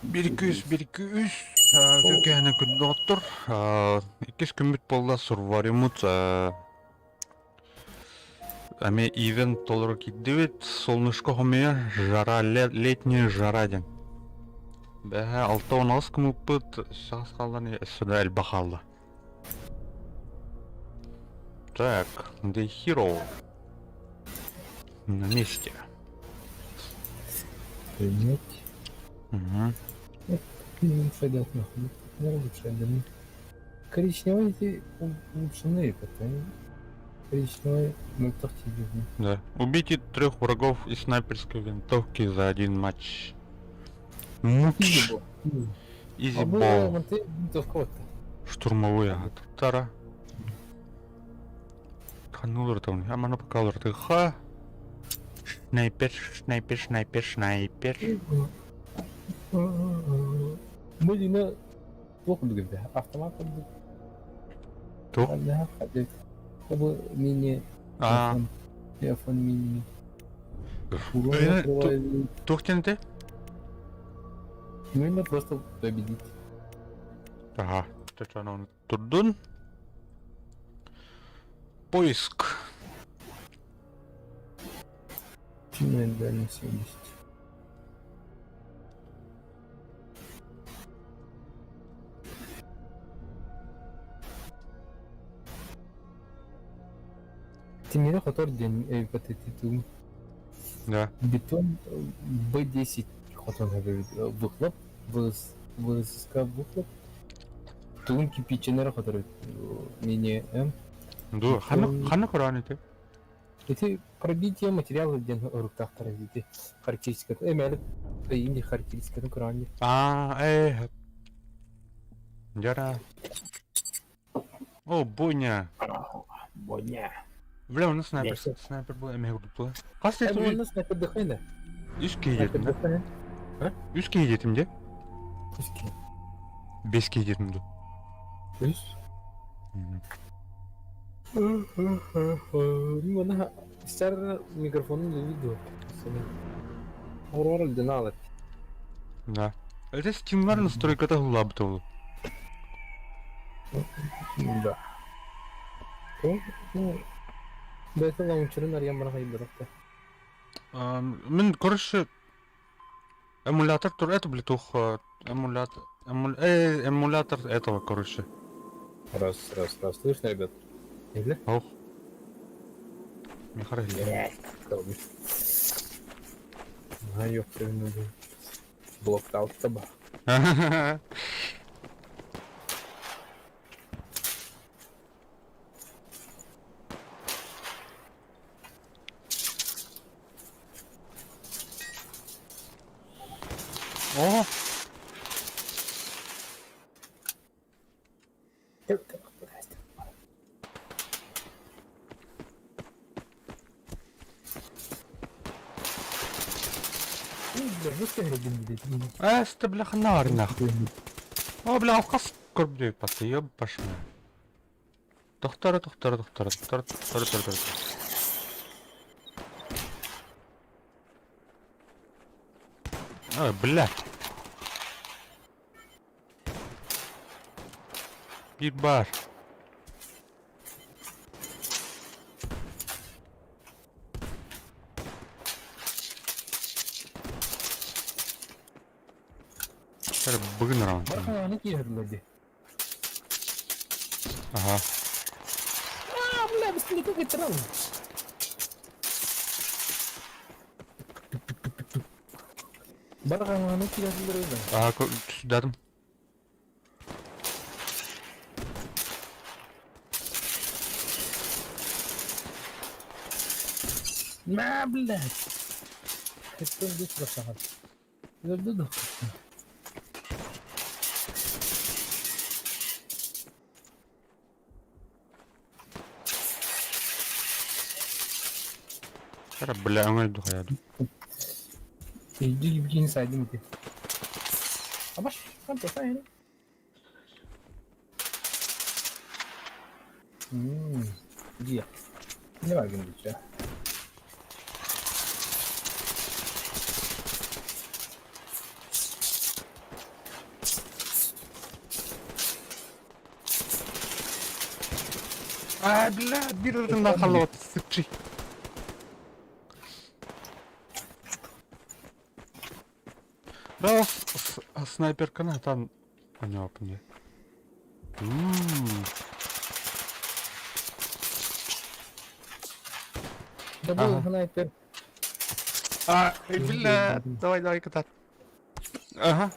Бир күүс, бир күүс. Түркэһэнэ күн доҕоттор. Иккис күммүт буолла сурваримут. Ами ивент толору киирдибит. Солнышко хомуйар, жара, летняя жара диэн. Бэһэ 6-18 күммүппүт саас хаалан өссө да элбэх хаалла. Так, The Hero на месте. Принять. Угу. Лучше нахуй. Не лучше, да. Коричневые эти улучшенные потом. Коричневый мультах тебе. Да. Убейте трех врагов из снайперской винтовки за один матч. Муч. Easy ball. Штурмовые аттара. Ханулар там. Амана покалар ты ха. Снайпер, снайпер, снайпер, снайпер. Мылина туох курдук эбит автомат курдук. Туох? Бу мини Аа. Телефон мини. Туох диэн этэй? Нужно просто победить. Ага, турдун. Поиск. Дальность 70. Тимири хотор диэн эпатититум. Да. Бетон Б10 хотон выхлоп, ВСК выхлоп. Тугун кирпиченер хотор мини М. Ду, ханна ханна көрөөн ити? Ити пробитие материала диэн уруктаахтар ити характеристикатын эмэлик инди характеристикатын көрөөн Аа, э. Дьара. О, бойня. Бойня. Бля, у нас снайпер, снайпер был, эмиэ курдук Хас У нас снайпер дыхайна. Үс киһи диэтим да? Үс киһи диэтим дии? Үс киһи. Бес киһи диэтим дуу? Үс? Мана сэр микрофонун видео. Орор дынаалат. Да. Это стимлар настройката хуллаабыта ол. Да. Ну, бэйэтэ лаунчерын арыйан баран хайбатахта. Мин, короче, эмулятор тур, это, блин, эмулятор, эмулятор этого, короче. Раз, раз, раз. Слышно, ребят? Или? Ох. Михаил. А, ёпта, блок таба. О! Эсте, бляха, нар нахуй. О, бля, алкас көрбү паты, ёб вашу. Тохторо, тохторо, тохторо, тохторо, тохторо, тохторо. Ой, бля. Биир баар. Бүгүн раунд. Барханы киирдилэр дии. Ага. А, бля, быстрее как Барханы киирдилэр Ага, дадым. Мә, блядь. Хэттэн дус башаҕар. Өлдө да. Бля, өҥөл духайадым. Иди бигин сайдым ити. Абаш, там просто Где? Не важно, где. А, бля, биир ырытыннан халлыбат сыччый. Да, снайперканы атан аньаапын дии. Да бу снайпер. А, бля, давай, давай, катат. Ага.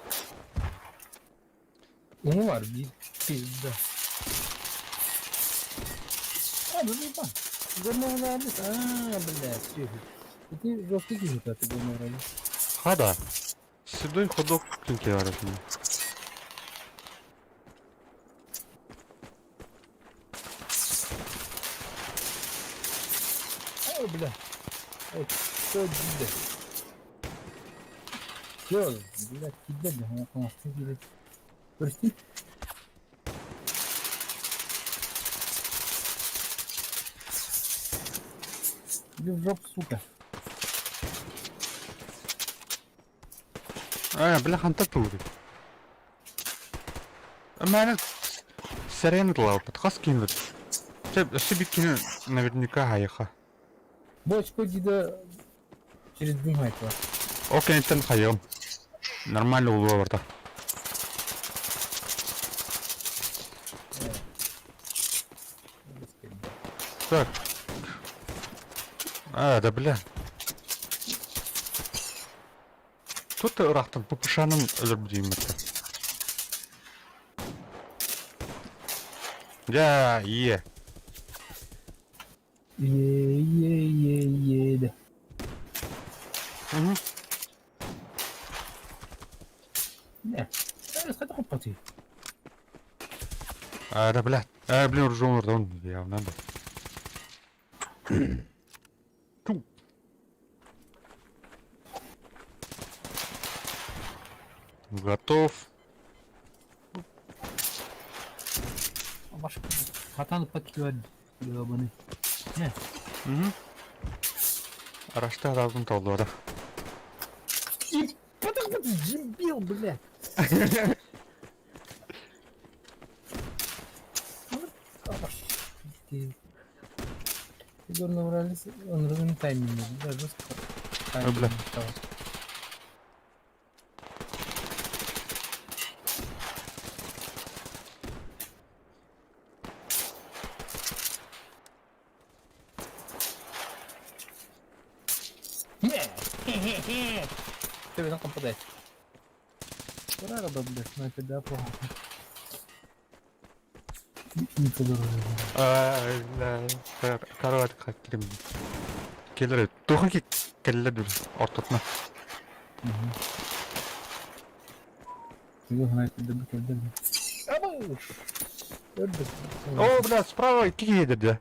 Уҥуор биир пизда. А, да заебал. Горноуралец. А, блядь, сүөһү. Ити жесткий киһи ты горноуралец. Хада. Седой ходок кинкеларытын. Ой, бля. Ой, что диде? Все, блядь, киде, бля, оҥостон киирэ. Прости. Иди в жопу, сука. Ээ, бля, хантан тулуй. Мээнэ сэрэн ылалбыт, хас киинэбит? Чэ, өссө биир киинэ наверняка хайыха. Бочку дида через дым айтыла. Ол кэнниттэн хайыам. Нормально улуа барда. Так. А, да бля. Тут ыраахтан ППШ-нан өлөрбүтүйүммэттэр. Дьэ, ийэ. Е-е-е-е, да. Угу. Не, хайдах хоппатый? А, да, бля. А, блин, ружьем рдон, явно да. Ту. Готов. Хатан пакет ебаный. Не. Угу. Арашта разум толлора. И дебил, блядь. Горно тайминг, да, жестко. Ой, бля. Ты везём попадать. Ура, блядь, ну это да, плохо. Карават кирим. Келер, туха ки келле дүр ортотна. О, бля, справа икки едет, да.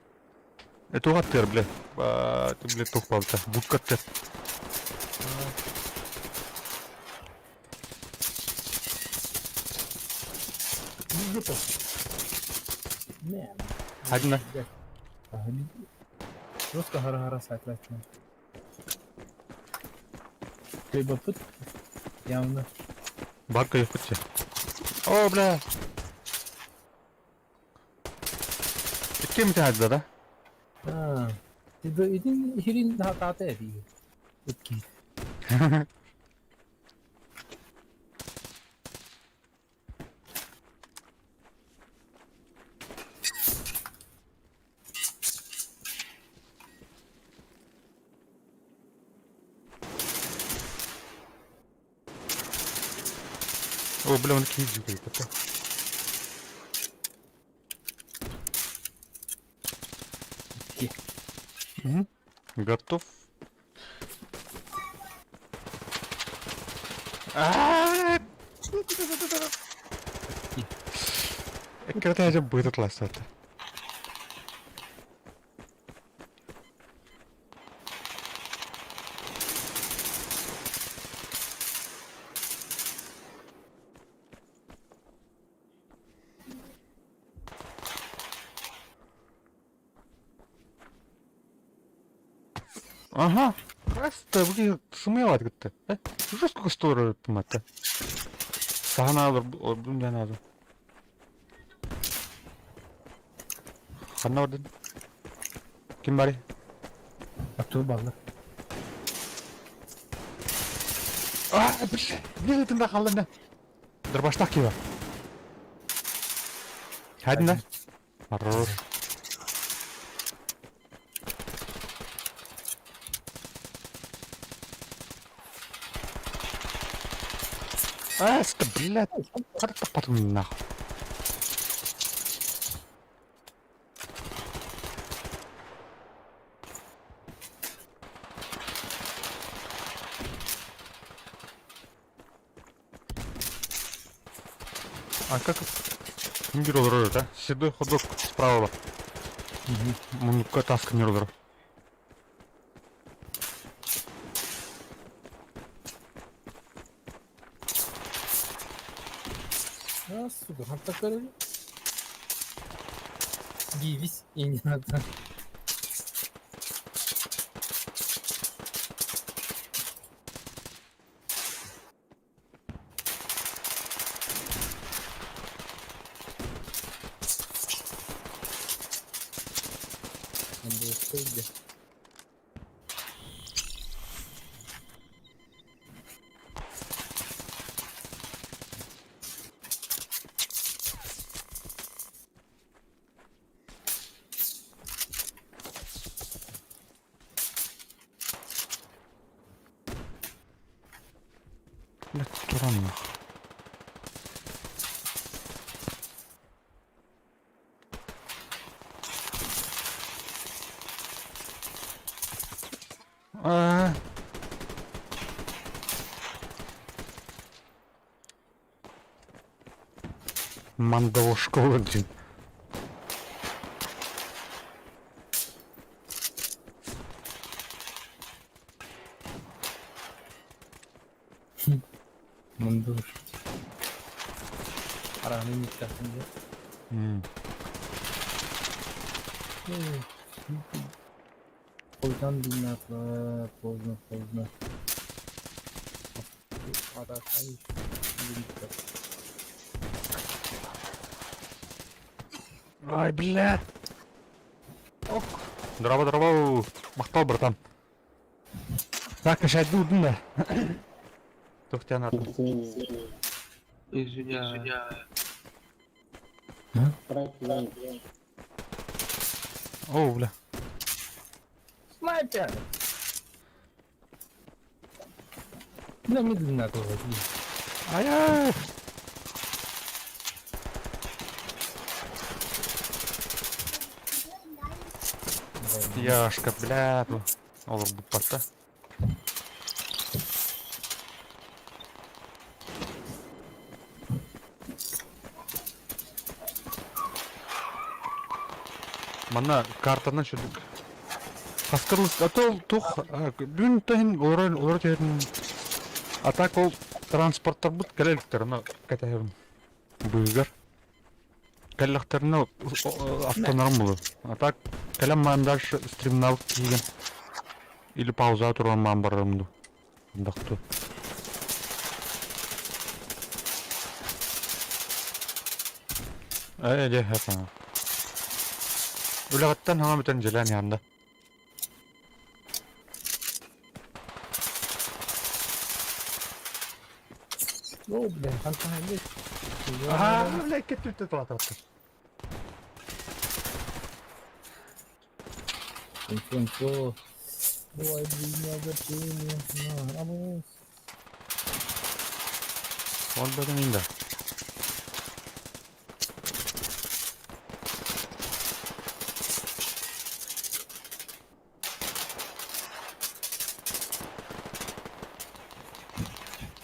Это угаттыр, бля. Ты, бля, тух палта. Будкаттыр. Хадна. Жестко гора-гора соответственно. Любопыт явно. Барка якутия. О, бля. Кем ты да? А, иди хирин хатаате дии. Икки. О, бля, он киджи это. Угу. Готов. Эккирэтээдьэ быыта тылаастаата. Ага. Просто блин, сумела кытта. Жестко сторону тумата. Саана ордун надо. Ханна ордун. Ким барый? Аттуу баллар. А, бля, бля, тында қалды. Дробаштақ киба. Хайдында? Хорош. А, сука, блядь. Как это потом нахуй? А как? Ким олорор да? Седой ходок справа. Муннукка таска не олорор. А, сука, ханта көрөбүн. Гивис и не надо. Надо было где. Блядь, туран нахуй. А. Мандало школы, блин. Мындыр. Араны миттахын дьэ. Хойдан билнатла, поздно, поздно. Атакай. Ай, блядь. Ок. Здорово, здорово. Махтал, братан. Так, качать дудно. Тух тебя надо. Извиняюсь. О, бля. Снайпер! Бля, медленно надо. Ай-яй. Яшка, бля. Олар буппатта. Манна картаны чүдүк. Хаскарлыс атол тух бүн тахин олор олор терин. А так ол транспорттар бут кэлэликтер но кэтэһэбин быыгар. Кэллэхтэринэ автонарым булу. А так кэлэн маан дальше стримнал киигэн. Или пауза туран маан барарым ду. Дакту. Э, дьэ, это. Үлэҕиттэн хаҥа бүтэн дьэлээн иһанда. О, бля, хантан есть. Аа, бля, кеттүттэ туатаппыт. Инфо, инфо. Ой, блин, огорчение. На, абус. Ол бөтен инде.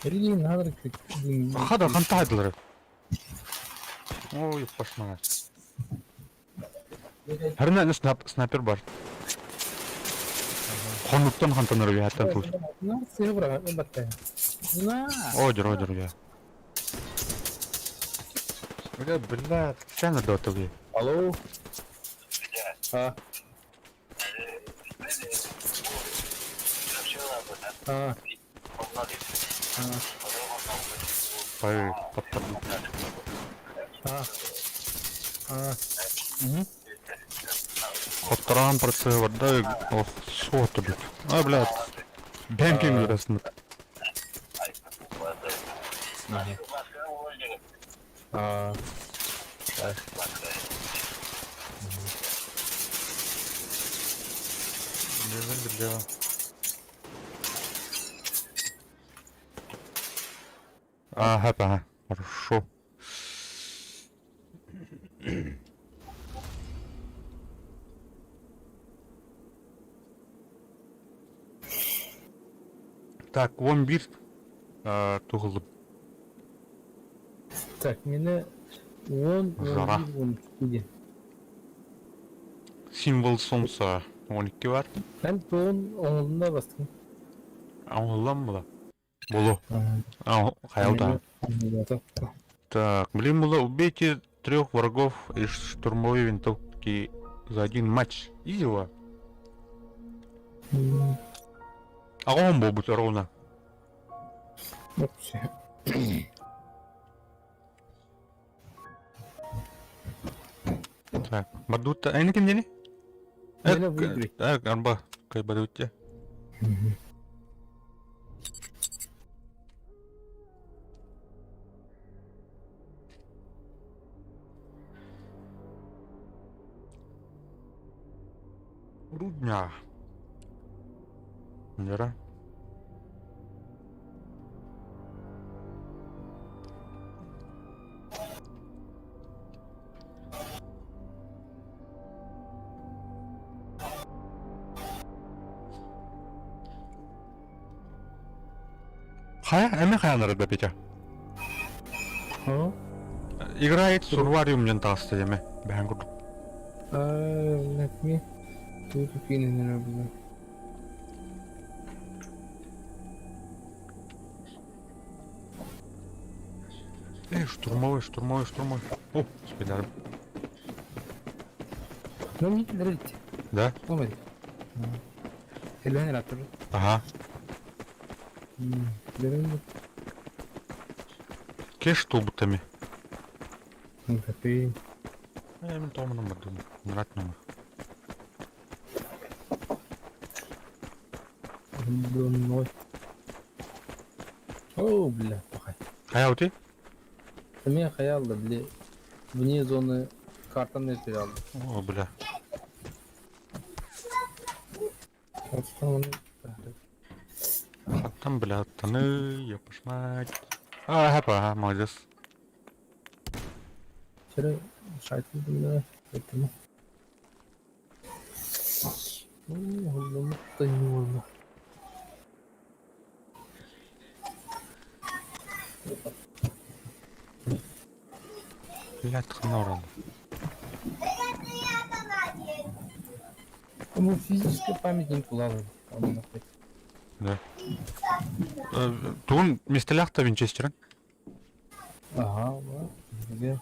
Блин, надо как... Блин, Хада хантайдылар. Ой, пошла. Хәрнә снайпер бар. Хонуттан хантанар яттан тул. На, севра, батта. На. Одер, одер я. Бля, бля, специально до этого. Алло. А. А. А. Пай, подпаду. А. А. Угу. Хот. Траан процесс барда, ох, суотулут. А, блядь, бэнкинг үрэсмит. А, так. Ага, ага, хорошо. Так, 11 туһуллум. Так, мені 10, Жара. 11, 12 диэн. Символ солнца 12 бар. Эн тугун оҥолунна бастыҥ? Оҥоһуллан була. Болу. А, хайал да. Так, блин, было убейте трех врагов из штурмовой винтовки за один матч. Изила. А он был бы ровно. Так, Бадутта. Эйни ким дени? Мені выиграть. Так, арба. Кай Бадутте. Рудня. Нера. Хайа, эми хайанары да Петя? Играет Сурвариум диэн таҕыста диэмэ, бэһэн курдук. Let me do the feeling. Эй, штурмовой, штурмовой, штурмовой. О, спидарым. Ну, не киллэрэлит. Да? Помню. Элбээн ырааттар. Ага. Билэрин Кеш тулбутами. Ты. Э, мен тоғымынан бардым. Нұрат номер. Ноль. О, бля, пахай. Хайа ути? Мен хаялда, бля. Вне зоны картаны терял. О, бля. Хаттан, бля, таны, ёпашмать. А, хапа, молодец. Вчера шайтын бля, этому. Ну, не Блядь, хана урал. Ну, физическая память не плавает. Да. Тугун местелях-то винчестерен? Ага, да. Где?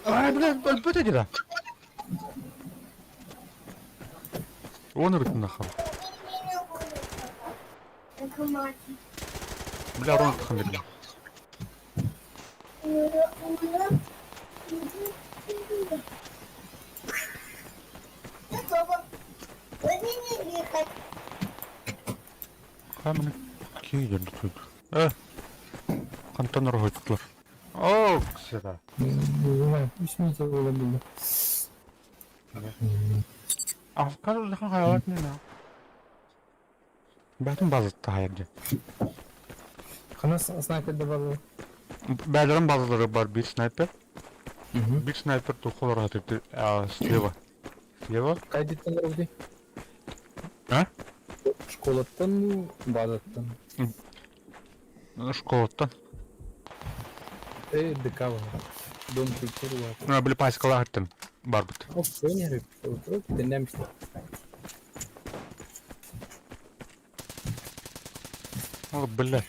Ай, блядь, өлбөт этэ. Уон ырытын нахал. Бля, рон тхан бля. Хамын киидер тут. Э. Хантан орохоттулар. О, ксера. Не знаю, пусть не было было. Афкар улахан хайалат не на. Бәтин базытта хайырды. Хана снайпер добавил. Бәлерин базалары бар бир снайпер. Бир снайпер тухолар хатырды слева. Слева? Кайдыттан ровди? А? Школаттан, базаттан. Школаттан. Э, ДК Дом культуры. Били паскала хаттын. Барбыт. Ол тренер тэннэммит. О, бля.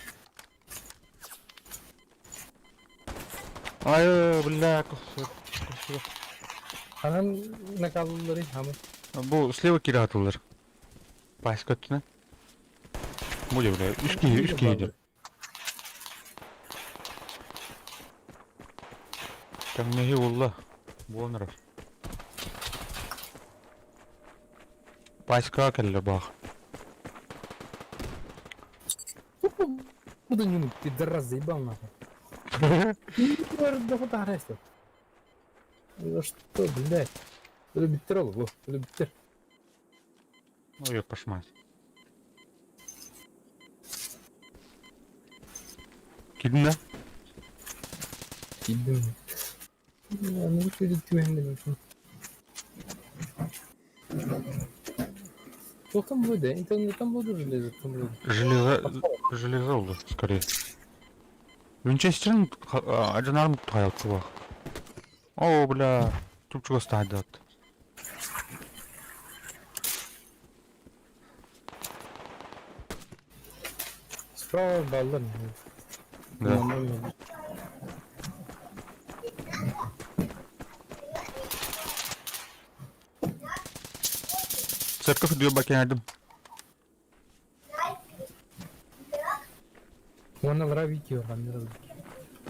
Ай, бля, Ханан накаллары хамы. Бу слева кире атылар. Паска өттүнэн. Бу бля, үс киһи, үс киһи диэн. Тэҥнэһии буолла. Буолан эрэр. Паськаҕа кэллэ баах. Буду не пидорас заебал нахуй. Ну что, блядь? Любит тролл, любит. Ну, я пошмать. Киирдин да? Киирдим. Аны түһэн Что там будет? Интернет там буду железо, там будет. Железо, железо oldu скорее. Винчестерин адьынарым хайал чувак. О, бля, тут чугас таһайдат. Справа баллар. Да. Церковь дио бакенадым. Уонна лара вики ханнар.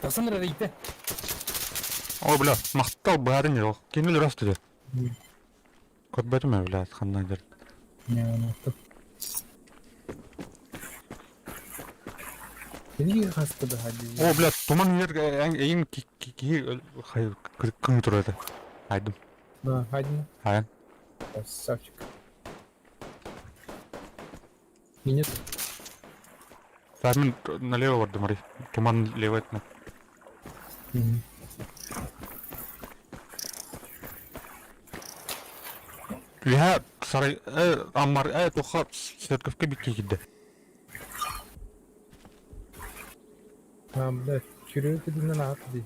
Тахсан рейте. О, бля, махтал баарын yok. Кенил раз dedi. Көрбөтүм бля, ханна дер. Не, ну. Энийг хаста да хади. О, бля, туман ер эйин ки кың турады. Айдым. Да, хадин. Хайан. Красавчик. Минет. Мен налево бардым, ари. Туман лево этне. Лиха сарай амар тоха церковка битке кидде. А, блядь, Кирилл динен аты ди.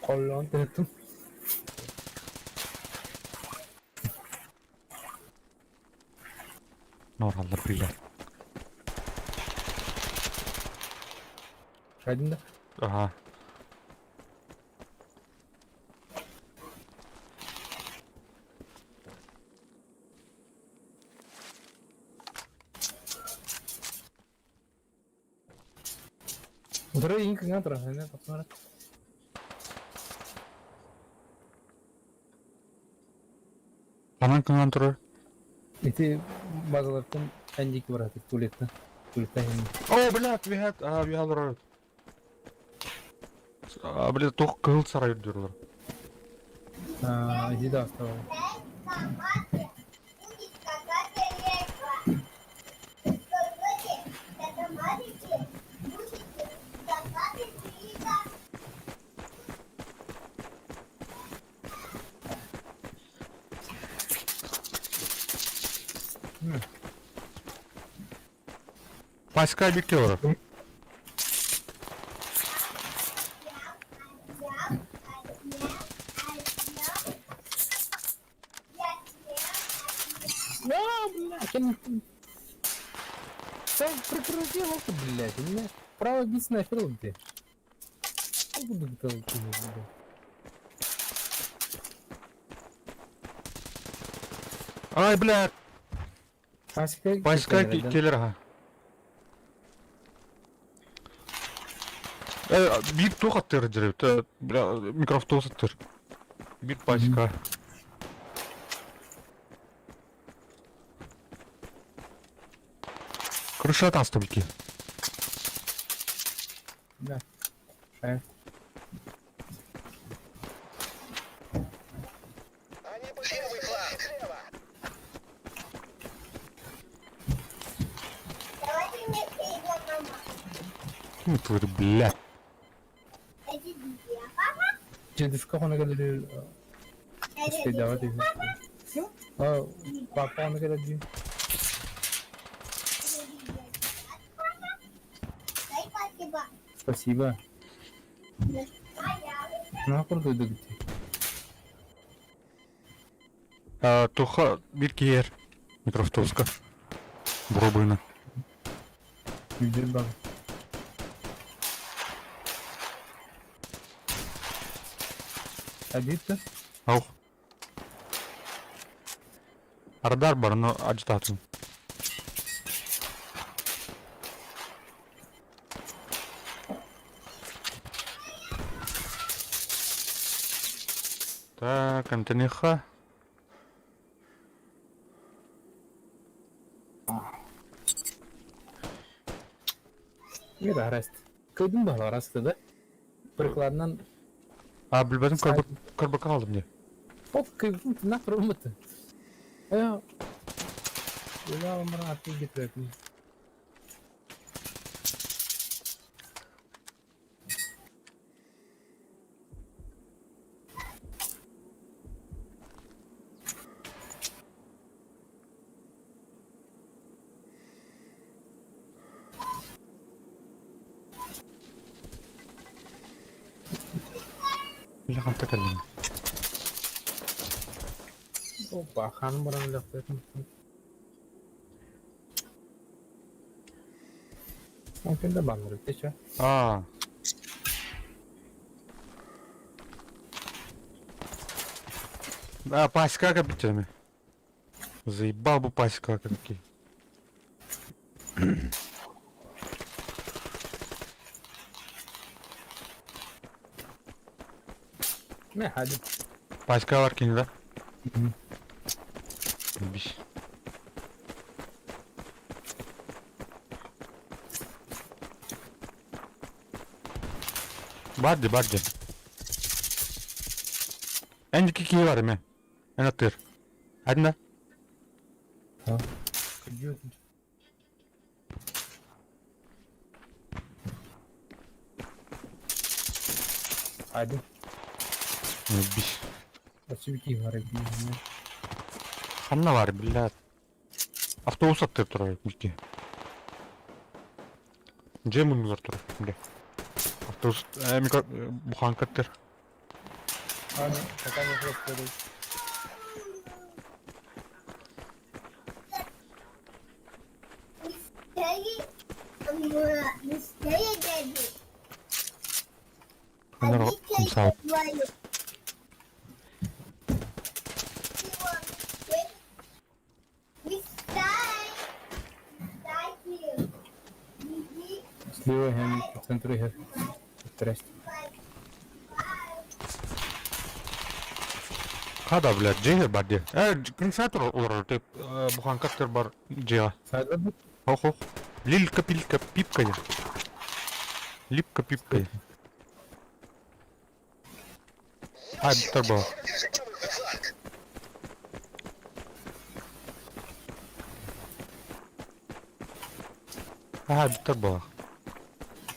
Коллон тетум. Нораллар бля. Хадин да. Ага. Утары иң кыңа тора, әнә тапсана. Ханан кыңан турар. Ити базалартан әндик барат туалетта. Туалетта хем. О, бля, виһат, а, виһат А, бля, тох кыл сарай дирлар. А, иди да оставал. Паська битке олорор. А, бля, кем... Сам прекратил это, блядь, у меня право бить снайпер, где? Буду блядь. Ай, бля, Паська... паська келер ага. Бир тух аттыр дир, бля, микроавтобус аттыр. Бир пачка. Крыша таста бики. Да. Шай. Левый фланг. Слева. Давайте вместе идем, мама. Ким ытылыр, блядь? Дедушка хоно кэлэр успейдаҕа түһү. А, папа ону кэлэр дии. Спасибо. Наһаа курдук дии. Туха бир киһиэр микроавтобуска буробуйна. Күүдэр баг. Адиtta? Аух. Радар бар, но ажытатын. Так, Антониха. Мир араст. Кыйдым баһылар араста да. Прикладынан А, билбэтим көрбөккө хаалдым дии. Оп, кыйдым тына туруммут. Э. Ула омра аты гитрепин. Бля, ханта кэллим. Опа, ханым баран өлөхтөтүм. Ол да баллар өттө. А. А, пасека капитами. Заебал бы пасека какие. Не, хади. Пасека бар кини да? Биш. Барды, барды. Эндики кии бар эме. Эн аттыр. Адна. Хади. Биш. Өссө бар Ханна бар, блядь. Автобус аттыр турар бики. Же мунулар турар, бля. Автобус, микро, буханка аттыр. Пока не просто Ханна кумсаут. Слева һәм по центру иһэр. Здрасте. Хада, блядь, же бар де. Кумсаут олар, ты буханка аттыр бар же. Сайда бу. Ох, ох. Лилька, пилька, пипка я. Липка, пипка я. А, биттер бар. Держи правый фланг. А, биттер бар.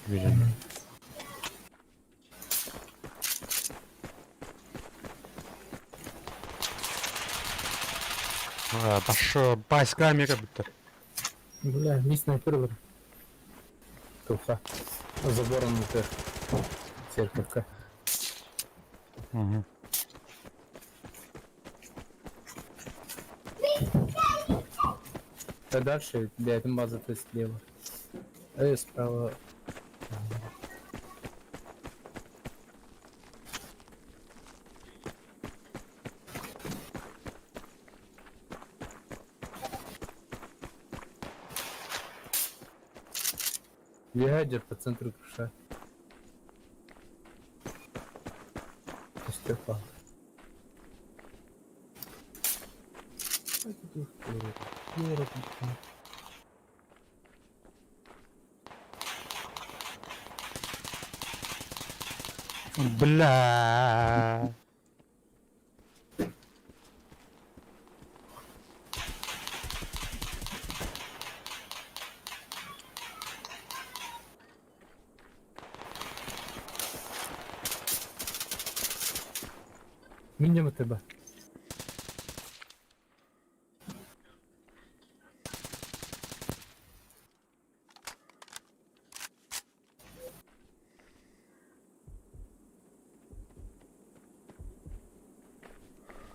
Видим. Баш баска мега биттер. Бля, мисс снайпер Туха. Забором это церковка. Угу. А дальше, бля, это база то слева. Справа. Ягодер по центру крыша. Степан. Бля. Мин дьамытыба.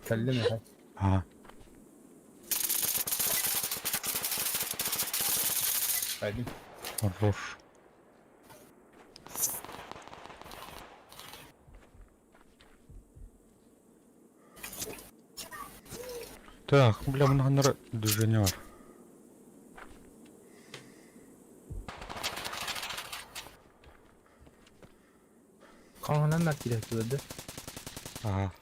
Кэллим эһэ. Аа. Кэллим. Хорош. Так, бля, мына движение бар. Хаҥанан да киирээччилэр да. Ага.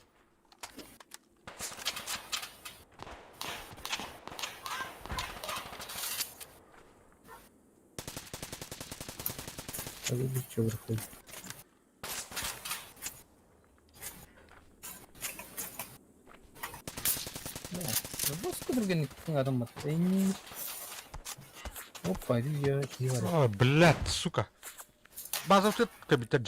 Ой, блядь, сука. База кабитер.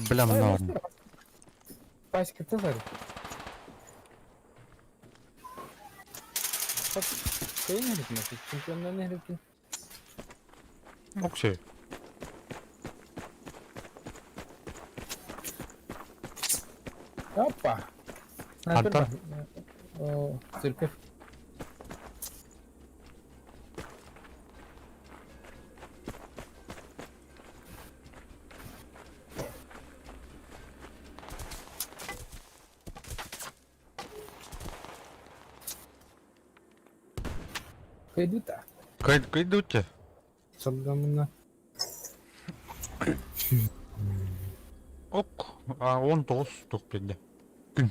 Бля, мына Паська бар. Чемпионнар herifin. Окей. Опа. Антон. Церковь. Кайдута. Кайдуте. Садгамына. Ок, а он тоғыз тук берді. Күн.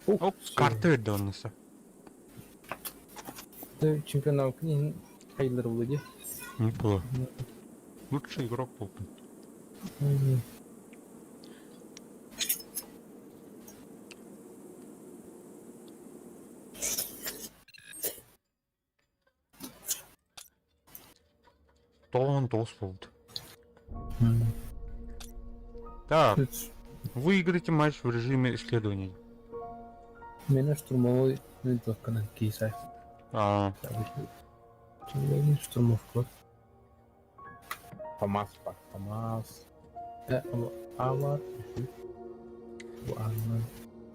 Ок, карта берді онысы. Чемпионат книгин Хайлер владе. Не было. Лучший игрок был. Тоғыз тоғыз болды. Так, выиграйте матч в режиме исследований. Меня штурмовой винтовка на кейсах. А, Штурмовка. ФАМАС, ФАМАС. Ама.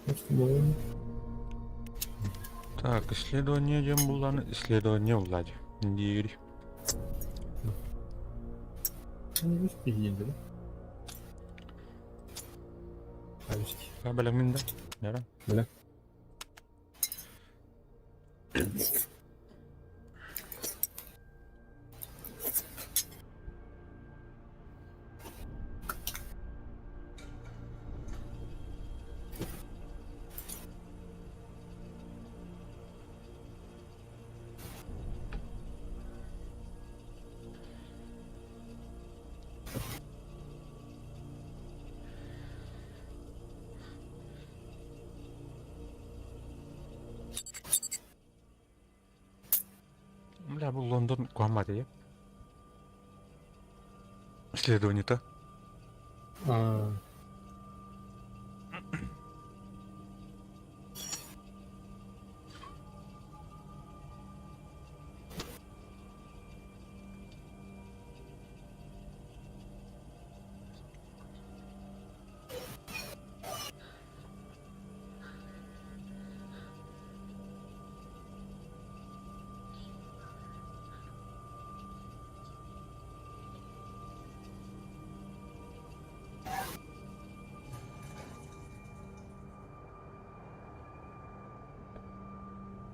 Штурмовой. Так, исследование дем булланы, исследование Влади. Дири. Бля, минда. Нера. Бля. Бля, бұл Лондон куамады, я? Исследование-то. А.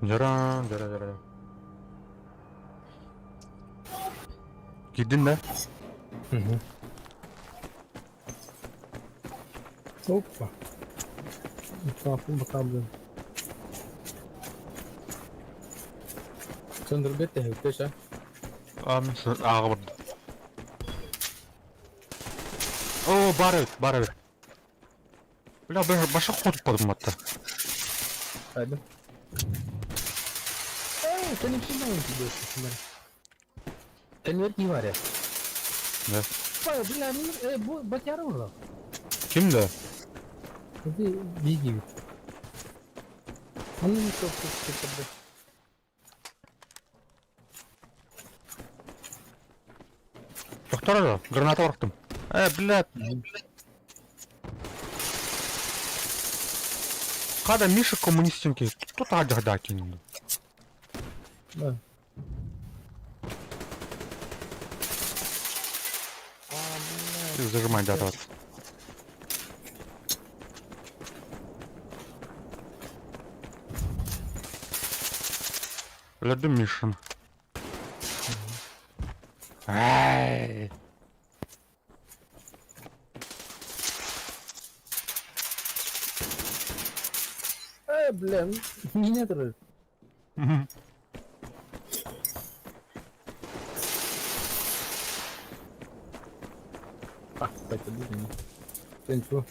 Дара, дара, дара. Кидин да? Угу. Опа. Бакабы. Söndürбет tehlikte а? Аға бар. О, бар эбит, бар эбит. Бля, баша хотуппатым батта. Хайдым. Эй, ты не придумал тебе, смотри. Конверт не варя. Да. Ой, бля, ну, батяра уже. Ким да? Иди, беги. Он не то, что ты Тохтор эрэ, граната барахтым. Э, блядь. Хада Миша коммунистенький. Тут адягда кинул. Да. Зажимай, да, да. Өлөрдүм Мишаны. Ай. Э, бля, меня тоже. А, кстати, блин. Сен чего?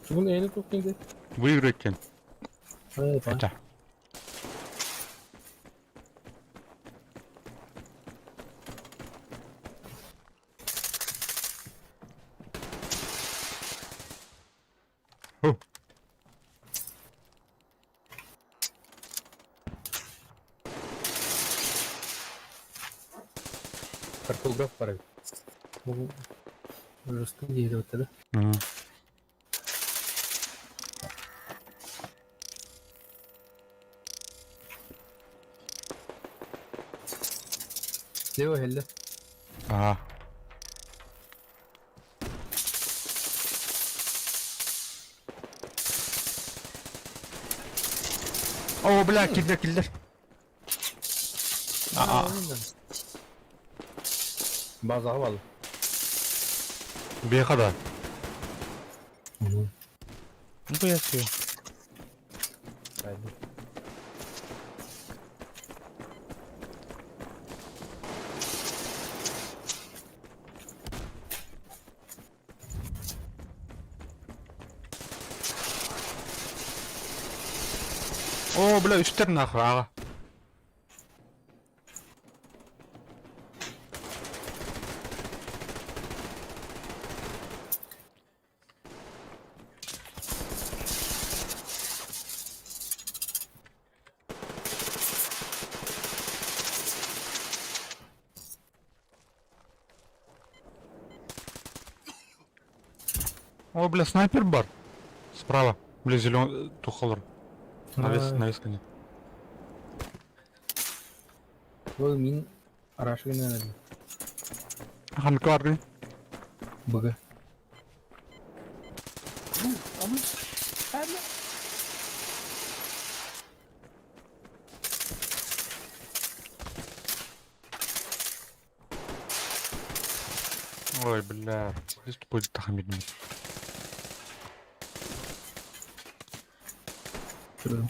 Чего на это тут не Выиграть. Это. Картограф пора. Жестко дерево да? Угу. Слева хелле. Ага. О, бля, киллер, киллер. А-а. База вал. Беха да. Угу. Ну, я все. Пойду. О, бля, үстер нахуй, ага. О, бля, снайпер бар. Справа. Бля, зелен тухалар. Навес, навес коня. Ол мин арашыгын әлі. Ханка аргын. Бг. Ой, бля. Здесь будет тахамид.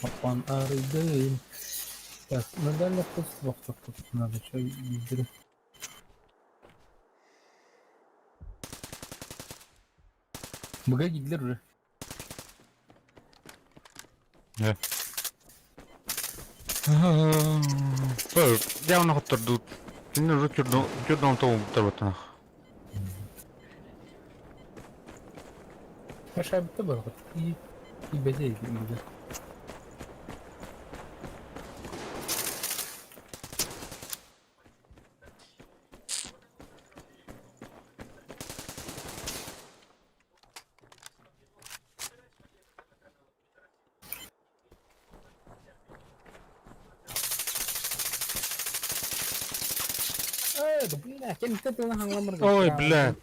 Папан арыйдым. Так, на дальних подступах тут надо что игры. Бг гидлер уже. Да. Я он хотторду. Кине уже чурдон того тарбатана. Aşağı bir bak. İyi. İyi beceri güzel. Ой, бля.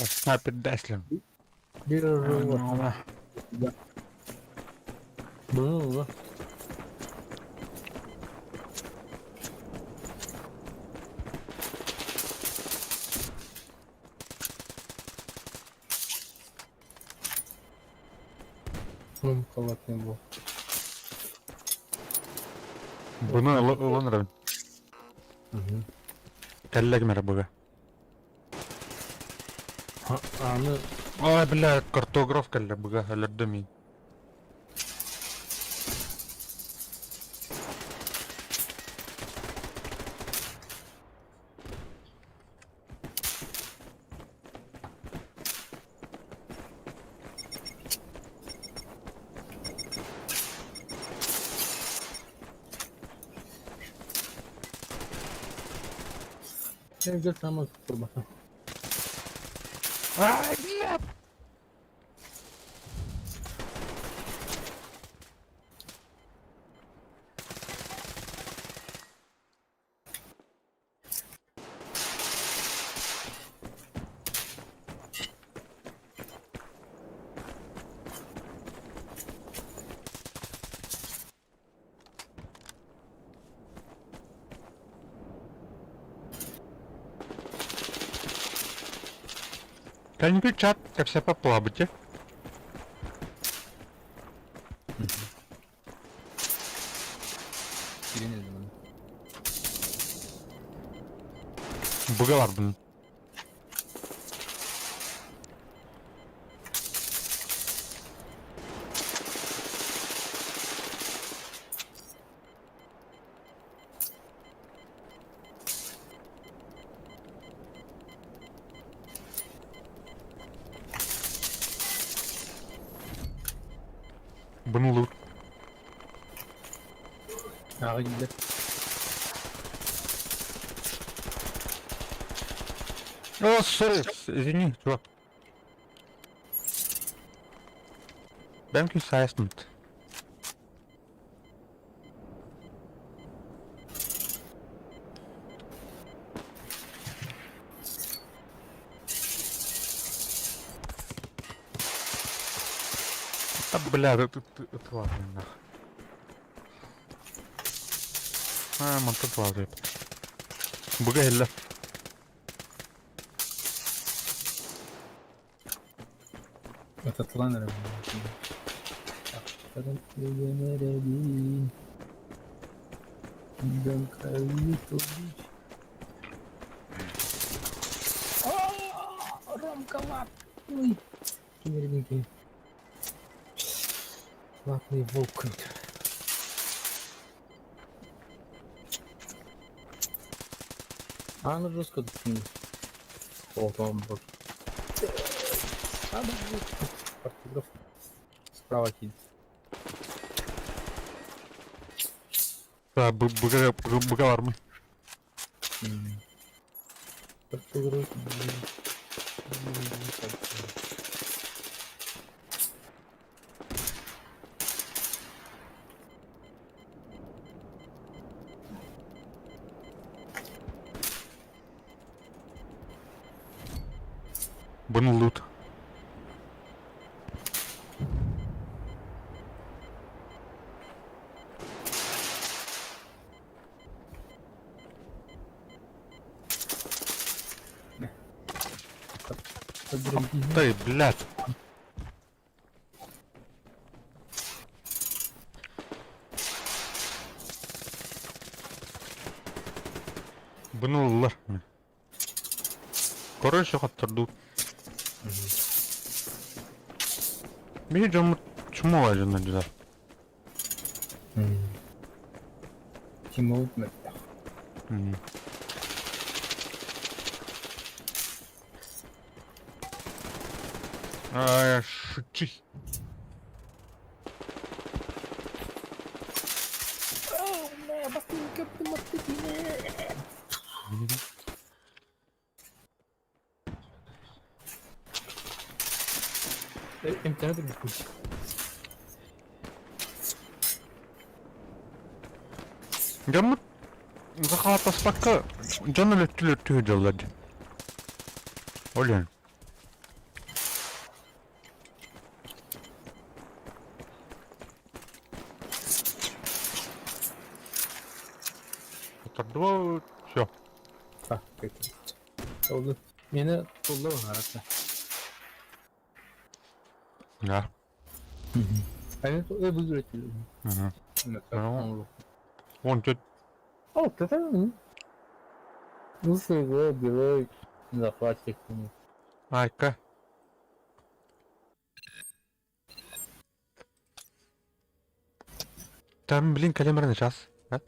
Снайпер Даслин. Было. Ну, халатный был. Бұны ылын. Угу. Кэллэгим эрэ быга. Аны Ой, бля, картограф кэллэ быга, өлөрдө мин. Evde tamam kurban. Ай, бля! Кэлиҥҥи чат кэпсэппэт буолабыт дьэ. Киирэн эллим аны. Быга барбын. Bunu loot. Ааҕа киирдэ. О, sorry, извини, чувак. Thank you, 16. Да, бля, это ладно, нах. А, мантан туһалыыр. Быга иһиллэ. Ататлан эрэ эрэбин. Ромка лапный. Кимердинки. Лапный волк. Аны жестко О, там вот. А, да, вот. Картограф. Справа кинь. Да, быга быга бармын. Картограф. Bunu loot. Ты, блядь. Bunu ыллар. Короче, хаттырдут. Биһи дьоммут чмо дьоннор дьылар. Тимоут мөлтөх. Ай, шучи. Интернет бүппүт. Дьоммут захалатаспакка дьон өлөттүлөр дьоллор дии. Олен. Отордубут, все. А, это. Oldu. Meni tulла арата. Да. Они тут өтүлү. Угу. Вон тут. О, это. Ну, своего делай захватчик. Айка. Там, блин, кэлэн час. А?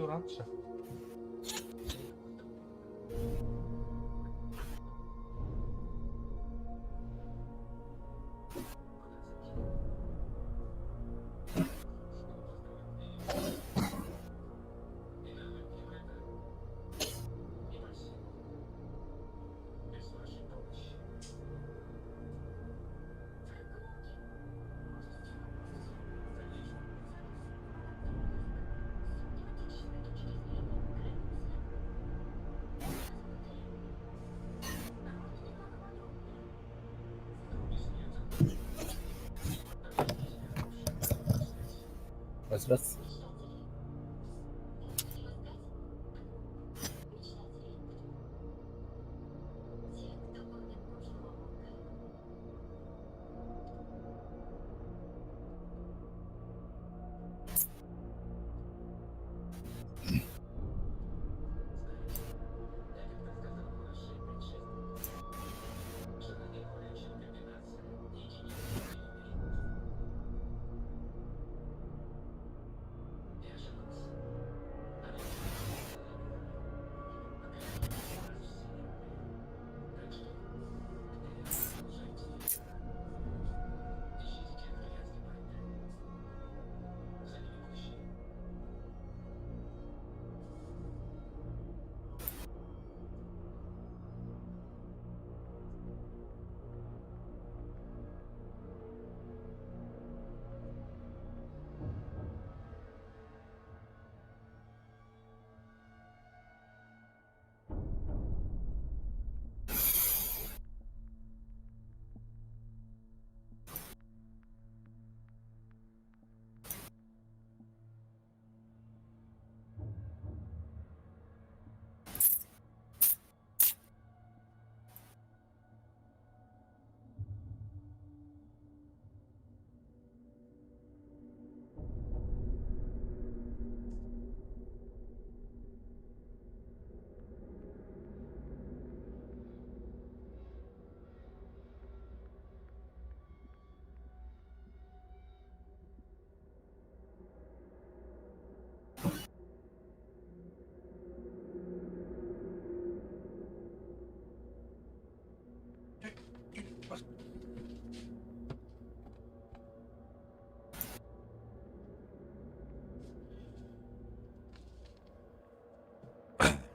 Раньше. Раз-раз.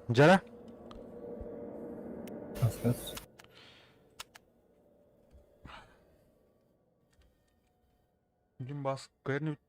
Дьара? Раз-раз. Бүгүн бас көрүнүт.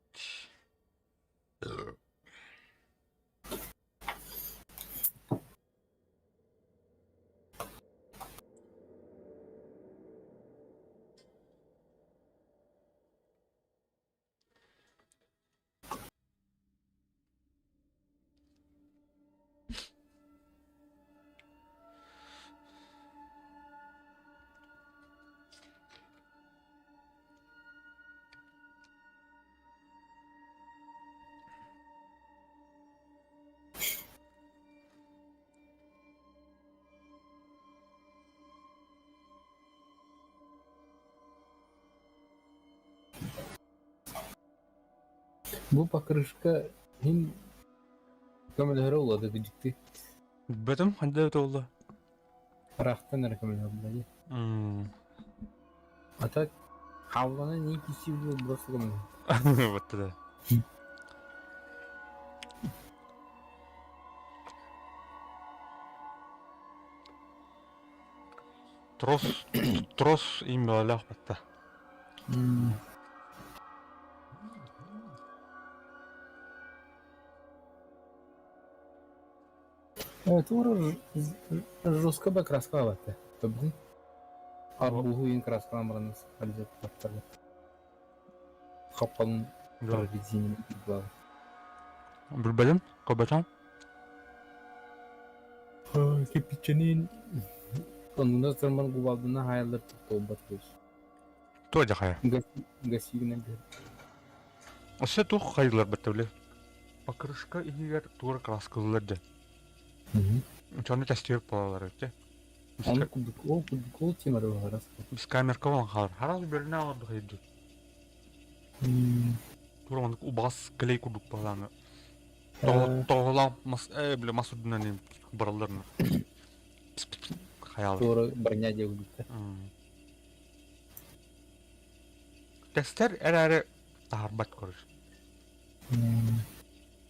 Бу покрышка иһин көмөлөһөрө улады дьикти. Бөтүм ханда өтө Ыраахтан эрэ көмөлөһөр дии. А так хааллана не киси просто көмөлөһөр. Вот да. Трос, трос имя батта. Тура жестко бы краскалабатта. Тобдун. Арбуһу краскалан баран алжаттар. Хаппалын резина Билбедим, кобачан. Кирпиччэнин оннуна сырман губалдына хаайаллар туолбат кыыс. Туо дьахайа. Гасигынан түһэр. Өссө туох хайылар бэтэ били? Покрышка иһигэр туора краскалыылар дьэ. Чону тэстиир буолалар эбит Ону курдук ол курдук ол тимир харас. Без камерка болан хаалар. Харас бөлүнэ аларды хайдыр. Тура оннук убаҕас клей курдук буолааны. Тоҕолоон мас бile мас үрдүнэн бараллар. Хайаалар. Туора броня диэбиттэр. Тэстэр эрээри таһарбат көрөр.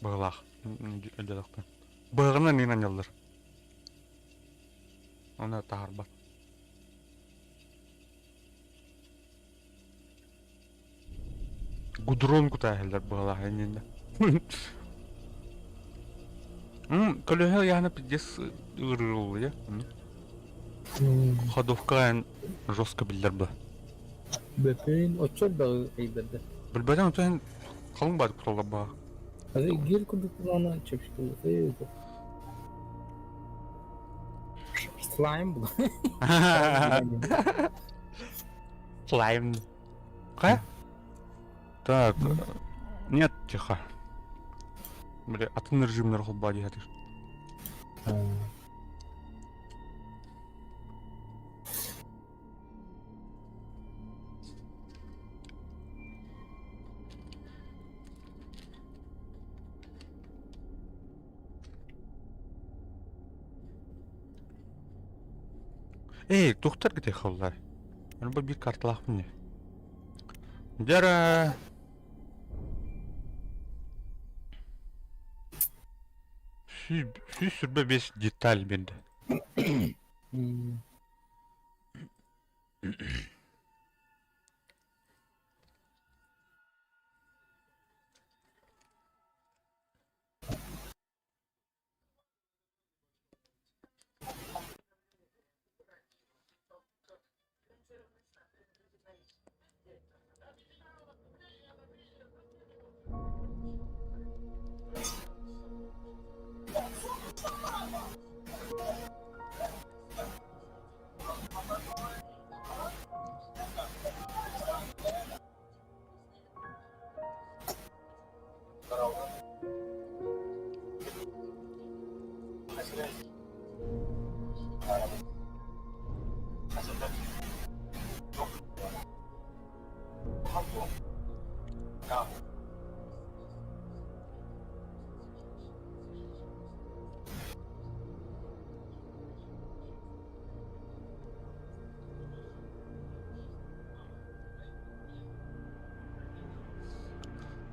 Быһылаах. Өйдөтөхпүн. Быһыгынан иин анньаллар. Оны таһарбат. Гудрон кутааһыллар быһылаах иннинэ. Көлөһө ыйаһына пиздец ыарыыллыйа. Ходовка эн жестко биллэр бы. Бөпөйүн оччор да ыйдарды. Билбэтим отон халыҥ баар куталлар баа. Азы гир курдук булана чөпчү Слайм бу. Слайм. Ка? Так, нет, тихо. Бля, атын режимнер холба диһатыр. Эй, тухтар кете халлар. Аны бир карталаахпын не. Дьара. Сүүс сүрбэ бес деталь берді.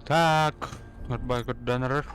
Так, нұрбай көрдөн эрэр.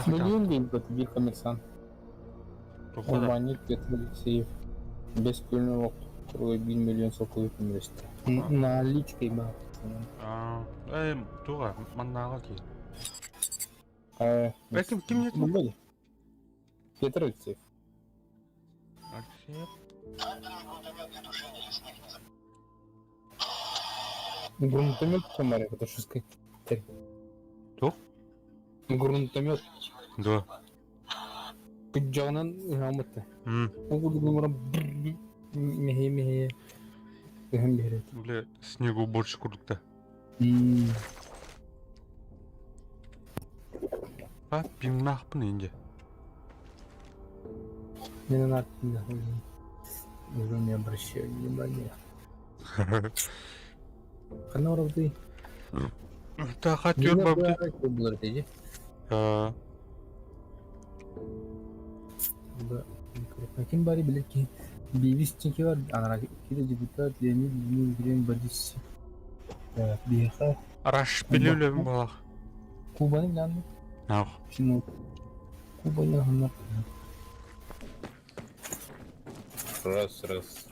Миллион дейбит биир коммерсант. Урбаанньыт Петр Алексеев бэс күн олохтоохторугар биир миллион солкуобай көмөлөстө. Наличкой баар. Туга маннааҕа киһи. Ким ким не Петр Алексеев. Алексеев. Грунтомет Комарев, это что сказать? Туох? Грунтомет. Да. Күдьэҕинэн ыһааммытта. Ол курдук баран мэһийэ мэһийэ ыһан биэрэр. Бля, снегоуборщик курдук да. А, пимнаахпын инде. Не надо, уже не обращаю внимания. Ханна барабытый? Таха түөр барбыты. Булар дии. Ким бары билэр киһи Бивис чеки бар, анара кире депутат Леонид Леонид Борис. Биһиэхэ Рашпилүлүм буолах. Кубаны билэн Ах. Şimdi Кубаны ханна Раз, раз.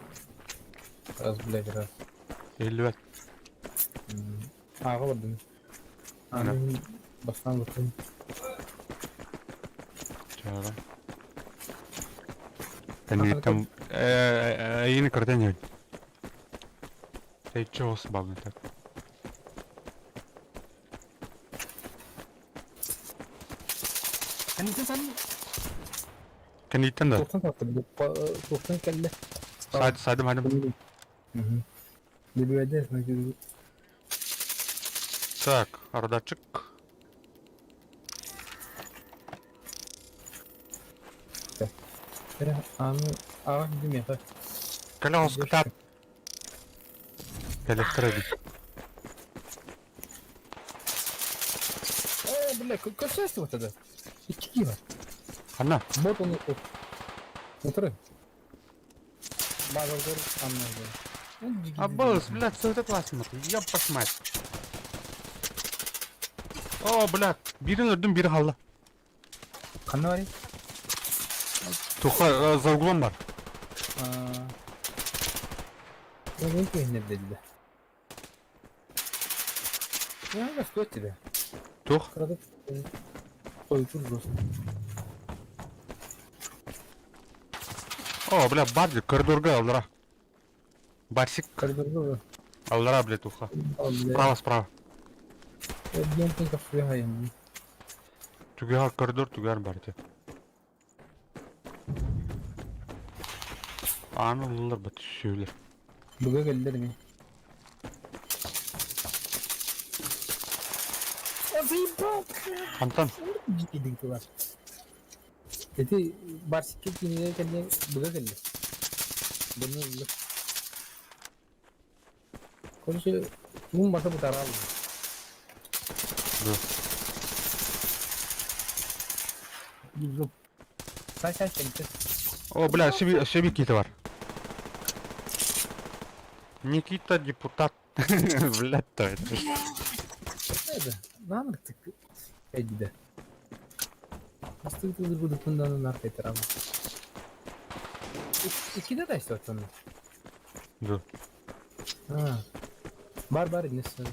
Раз, блядь, раз. Иһиллибэт. Ааҕа бардым. Аны бастаан баттым. Чаара. Кэнниттэн эйини көрдөн иһин. Тэйчи оҕус баалын так. Кэнниттэн сан Кэнниттэн да. Туохтан саптым. Туохтан кэллэ. Сайдым хайдым. Билбэдэ Так, ардачык. Аны аҕа димиэхэ. Кэлэ оскытаат. Кэлэхтэр эбит. О, бля, көрсөстү вот это. Икки киһи. Ханна? Вот он Утары. Базаргар аннаргар. Абыс, блядь, все это классно. Ёб вашу мать. О, блядь, биирин өлдүм, биир хаалла. Ханна барый? Туха, за углом бар. Ол киһиннэрдэллэ. Я стоит тебе. Тух. Кыратык хойутур просто. О, бля, бар коридорга аллара. Барсик. Коридорга Аллара, блядь, туха. Справа, справа. Түгэр коридор түгэр бар этэ. Ааны ыллылар бат сүөлэр. Буга кэллэр ми. Хантан? Дикий Ити Барсикка кинилэр кэннэ быга кэллэ. Бұны ылла. Короче, тугун барыта бытараал. Да. Сай сай кэлтэ. О, бля, себе, себе Никита бар. Никита депутат. Блядь, то это. Это, нааннык эдиде. Астыгы будутундан наркайтарам. Иккиде да истотон. Да. А. Бар бар инесен.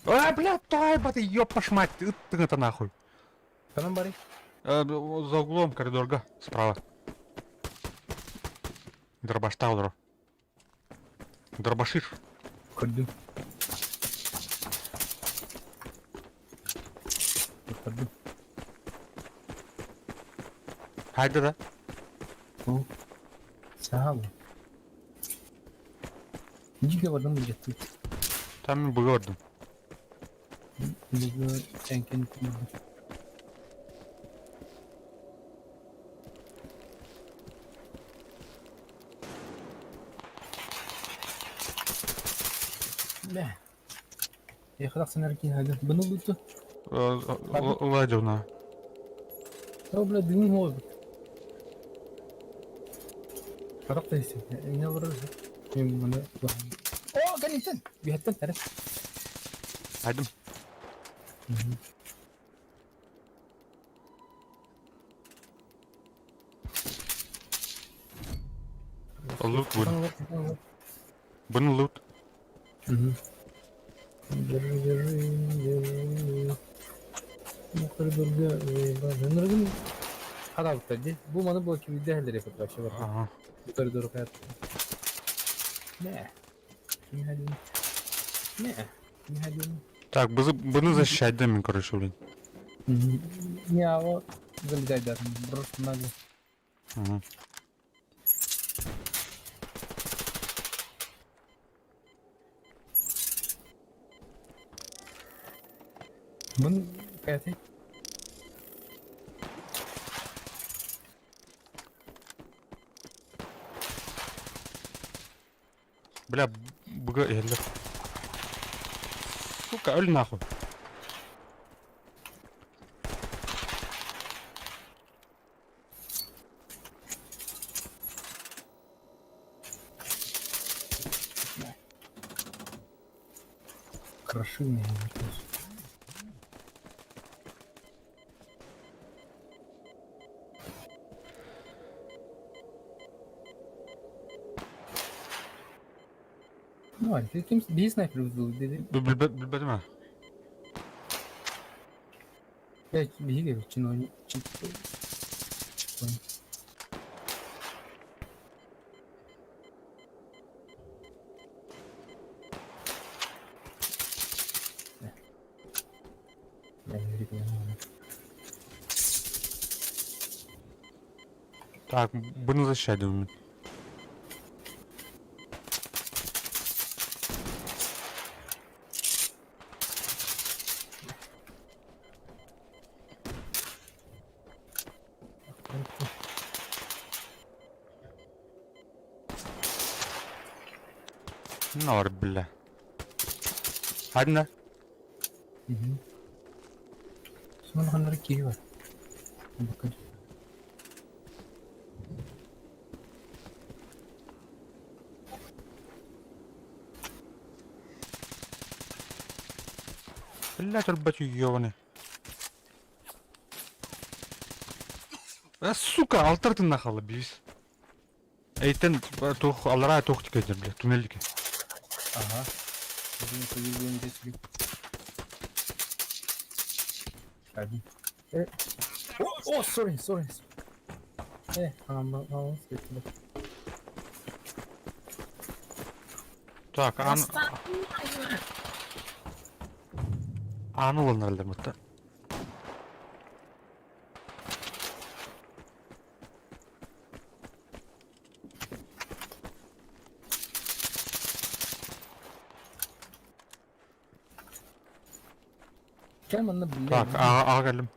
А, блядь, той, баты, ёб вашу мать, ты это нахуй. Ханан барый? За углом коридорга, справа. Дробаштаулер. Дробашир. Көрдүм. Көрдүм. Хайда да. Саа. Дьигэ бардан билжеттим. Там мен быга бардым. Быга эҥкен Бә. Эхлак сенер ки хады. Буну буту. Ладевна. О, бля, дым мозг. Харах тайсы. Эне бар. Мен мына. О, кәнитен. Биһәттен тәрә. Хайдым. Лут бун. Бун лут. Держи, держи, держи. Ну, коридорга, Ныргын хараабыттар дии. Бу маны буолчу биирдэ иһэллэр вообще бар. Ага. Коридор хайат. Нэ. Ким Нэ. Ким Так, буду защищать да, мен, короче, блин. Не, а вот залезай да, просто надо. Угу. Бун каяты. Бля, быга иһэллэр. Сука, өл нахуй. Кроши меня. Ну, ким биир снайпер dedi. Билбэтим а. Биһиги чиновник. Так, буну защищать. Нор, бля. Ханна? Сонханнары киһи бар. Bakın. Блядь, ребят, ёбаный. А, сука, алтар нахала бис. Эйтен тух аллара тух тикедер, бля, туннельдики. Ага. Бүгін көйгөн Hadi. Oh, oh, sorry, sorry. Ama Так, ан... Аны олнарлар мытта. Кел манна билле. Так, ага, ага келдим.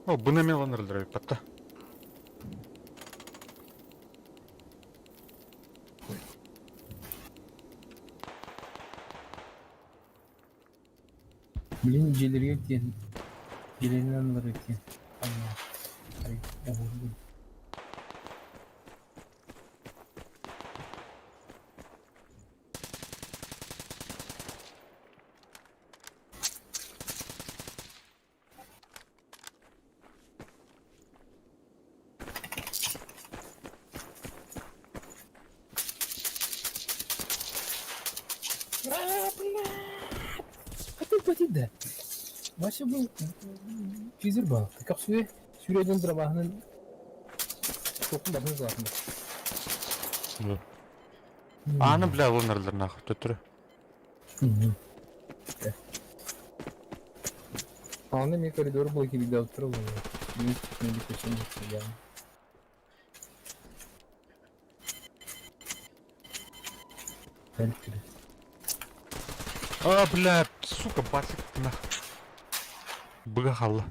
О, бұны мен олнарлар бітті. Блин, желерге тиен. Желерин анлары тиен. Алла. Ай, оғырдым. А, блядь! Хотел да. Вася был физер был. Как сүре, сүреден драбахının Токун бабын златында. Аны, бля, олнарлар нахуй, төттірі. Аны мен коридор был кибегде отырып Мен мен көчем я. А, бля, сука, басик, нахуй. Быга халла.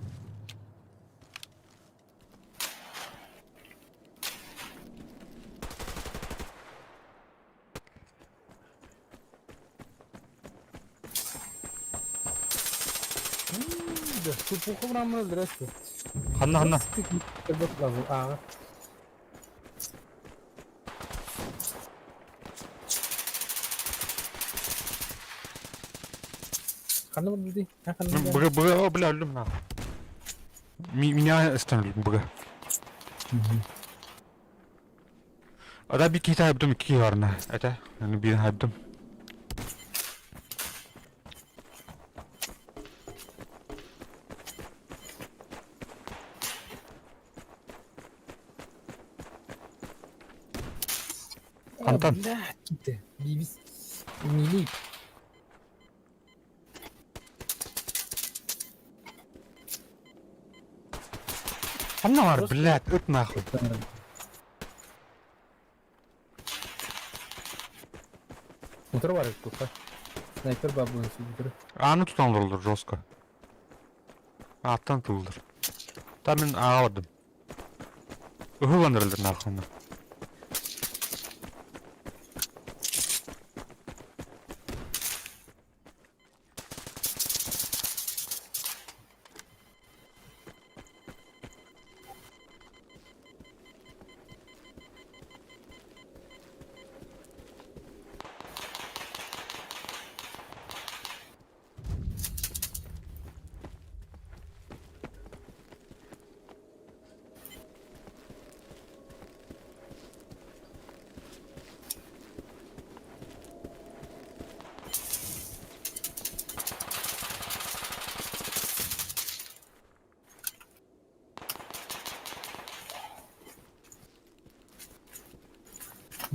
Тупуху брамы здрасте. Ханна, ханна. Ага. Ханна бар Ханна. Быга, быга, о, бля, өлдім нахуй. Меня остановили, быга. Ада би кита хайбдым, ки барна. Это, би хайбдым. Антон. Бля, китте. Бибис. Мили. Ханна бар, блядь, ыт нахуй. Утро бар туха. Снайпер бабын сүдүр. Аны тутандырылыр жестко. Аттан тылдыр. Та мен аға бардым. Үхіландырылыр нахуй.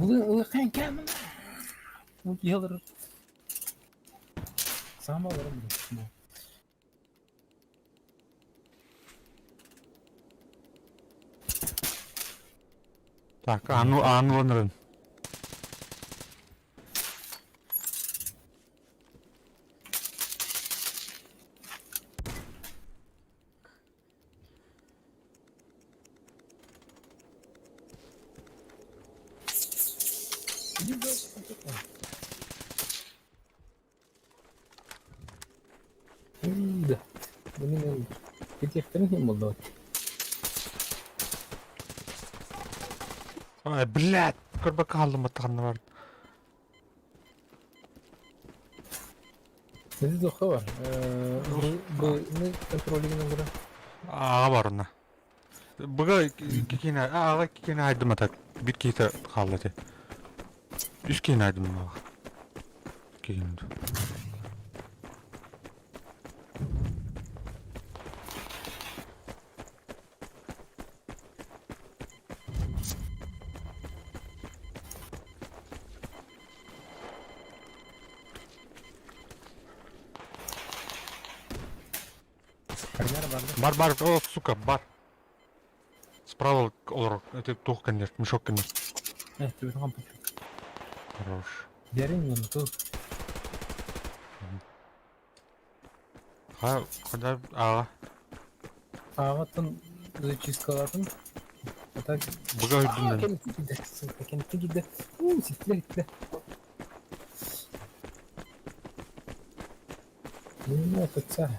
Бұл кәмін. Бұл елір. Самаларым бұл. Так, ану ануланырын. Да. Блин, кетехтерин кем болды? Ай, блядь, көрбөккө хааллым баттаханна бар. Бізде тоқта бар. Бұл не контролигін оңғыра? Аға бар онна. Быга кикине, аға кикине айдым атак. Бир кихите хаалла те. Үс кихини айдым аға. Кихини. Кайнар бар да. Бар, бар, о, сука, бар. Справа олар, это тух, конечно, мешок, конечно. Э, тебе там Хорош. Дерин мен тут. Ха, куда, аға. Ағатын зачисткалатын. А так. Быга үйдүн. Кем киде, сука, кем киде. У, ситле, ситле. Ну, это царь.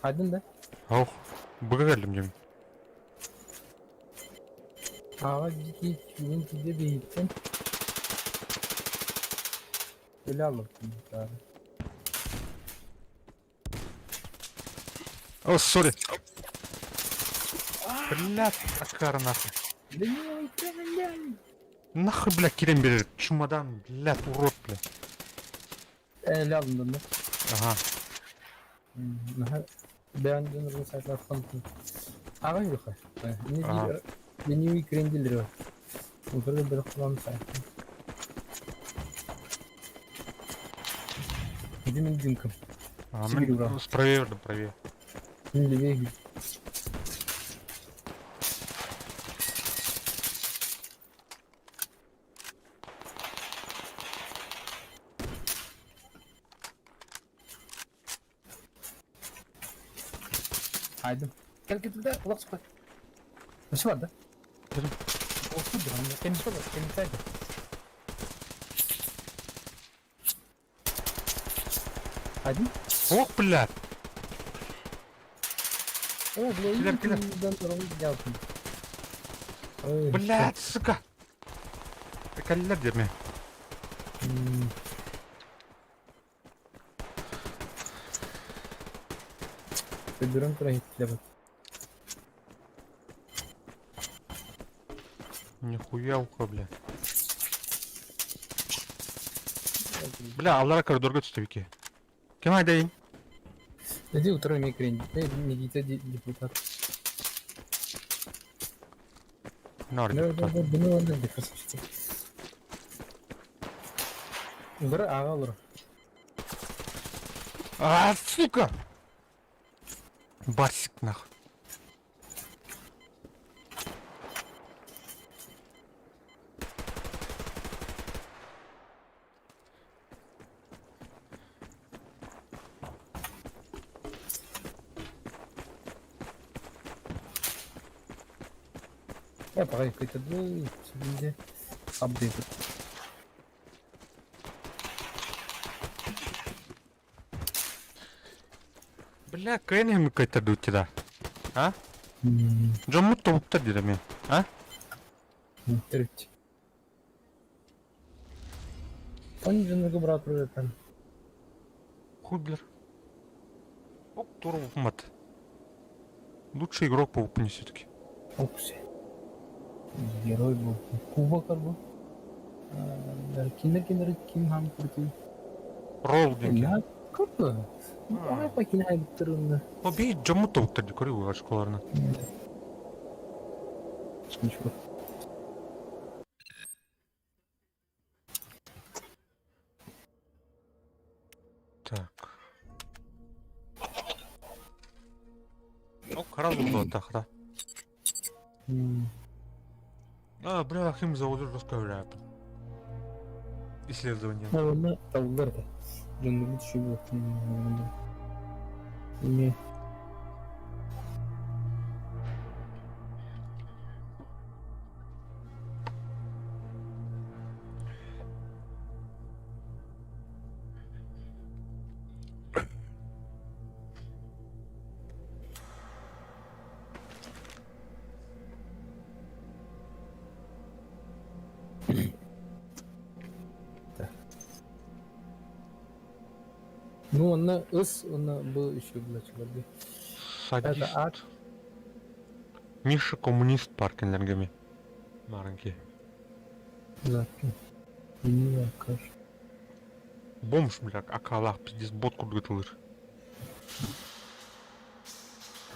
Айдын да? Ох, быга келдим дейм. Аға жеке мен киде бейіттен. Өлі алып. О, сори. Блядь, акара нахуй. Нахуй, блядь, кирен берер. Чемодан, блядь, урод, блядь. Өлі алдым да. Ага. Бәнден сайтлар хантын. Аға юха. Не Ага. не кренделер. Бір бір құлам сайт. Где мен динкам? А, Сибирь, мен ура. правее бердим, правее. Мен левее. Айдым. Кел кет да, улак сука. Неше бар да? Кел. Olsun da, kendisi var, kendisi aydı. Айдым. Ох, блядь. О, бля, Килер, килер. Блядь, сука. Каллер деме. Федерон тура хитлебет. Нихуя ухо, блядь. Бля, аллара коридорга түстү Кем айдайын? Иди утро микрен. Эй, Никита депутат. Нар Да, да, депутат. да, bunu onda депутат. Бір аға олар. А, сука! Барсик нахуй. Я пока какой-то был, везде апдейт. Бля, кэнем какой-то дути да. А? Жомут тобуктар дедим мен. А? Треть. Он же на брат там. Хуй, бля. Оп, туру мат. Лучший игрок по упне все-таки. Опси. Герой был. Кубок был. Киндер киндер ким хам курти. Ролл деньги. Я круто. Ой, покинаем. О, бей, дьоммут тобуктар дии, көрүү очколарынан. Ничего. Так. О, харал булду тахта. А, бля, хим заводу раскавляют. Исследование. Онно табыллар этэ. Дьоннорбут үчүгэй буолуохтун Эмиэ Ну, онно ыс, онно бу үчүгэй булааччылар дии. Садист. Это ад. Миша коммунист паркинлергеми. Маранки. Запи. Винила каш. Бомж, бля, акалах, пиздец, бот курдук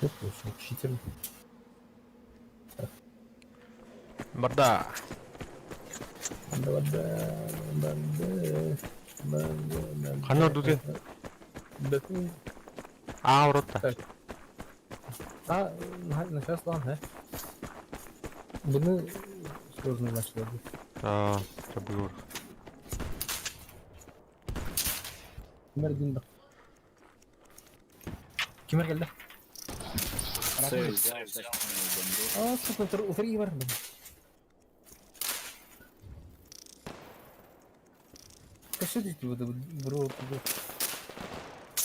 Çok olsun. Читер. Барда. Да, да, да, да, да, Ханна ордуте? Да. А, уротта. Так. А, на сейчас ладно, Bunu сложно başladı. А, табыгыр. Kimler gün bak. Kimler geldi? Aa, сука, утри бар. Каши вот бро,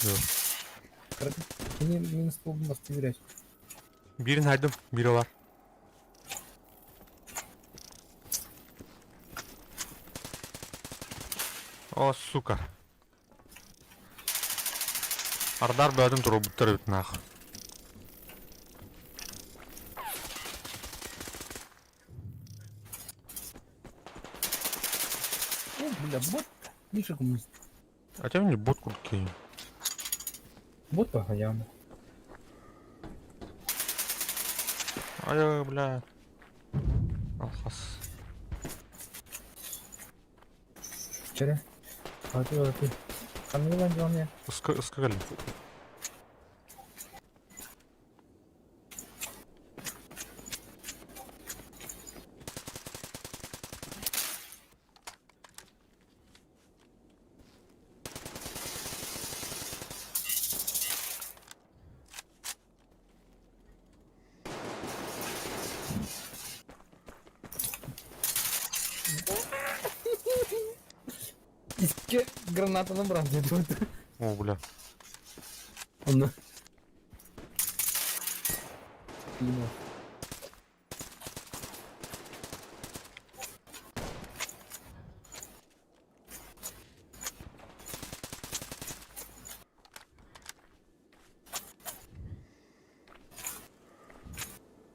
Yok. Мени минус полбас терять. Birini haydım, biri var. О, сука. Ардар бәдін туробуттар бит нах. О, бля, бот. Миша коммунист. А тем не бот курки. Бот погонял. Ай, бля. Алхас. Вчера. А ты, а ты. Камила мне. Сказали. Иске граната набрал где-то. О, бля. Он. Ему.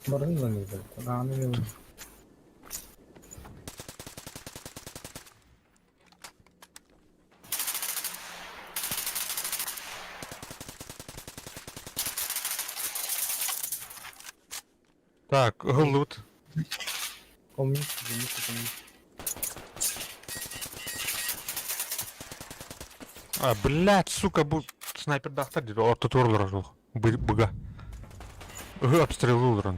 Барын lan. Так, лут. Коммунист, коммунист, коммунист. А, блядь, сука, бу снайпер дахтар дейді. Орта турлар жоқ. Быга. Обстрелы олар.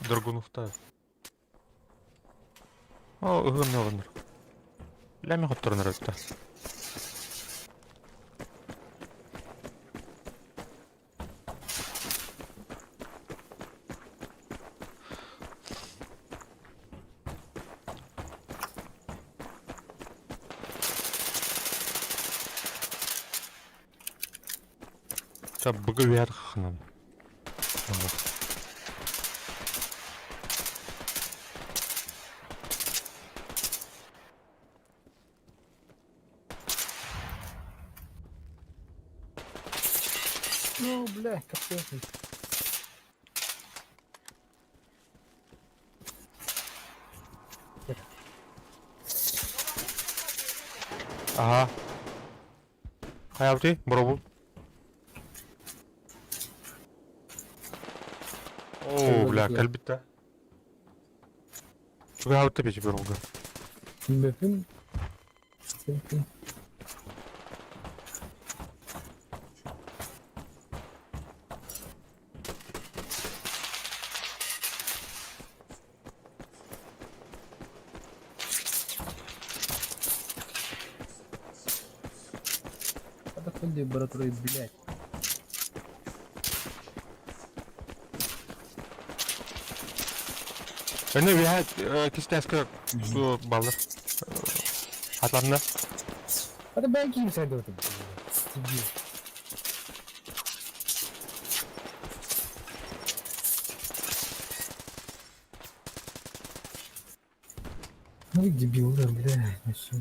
Драгунов та. О, ыгы не олар. Лями хоттарын рөтті. Та быга вверх нам. Ну, бля, капец. Ага. Хайабытый? Боробул. Оо, бля, кэлбит да. Чугаһаабыт да бечи боробулга. Билбэппин. Сеппин. А такой лаборатории, блядь. Эне үөһэ кистээскэ баллар. Хатанна. А ты бэйки им сойду ты. Дебил. Ну и дебил, да, бля, вообще.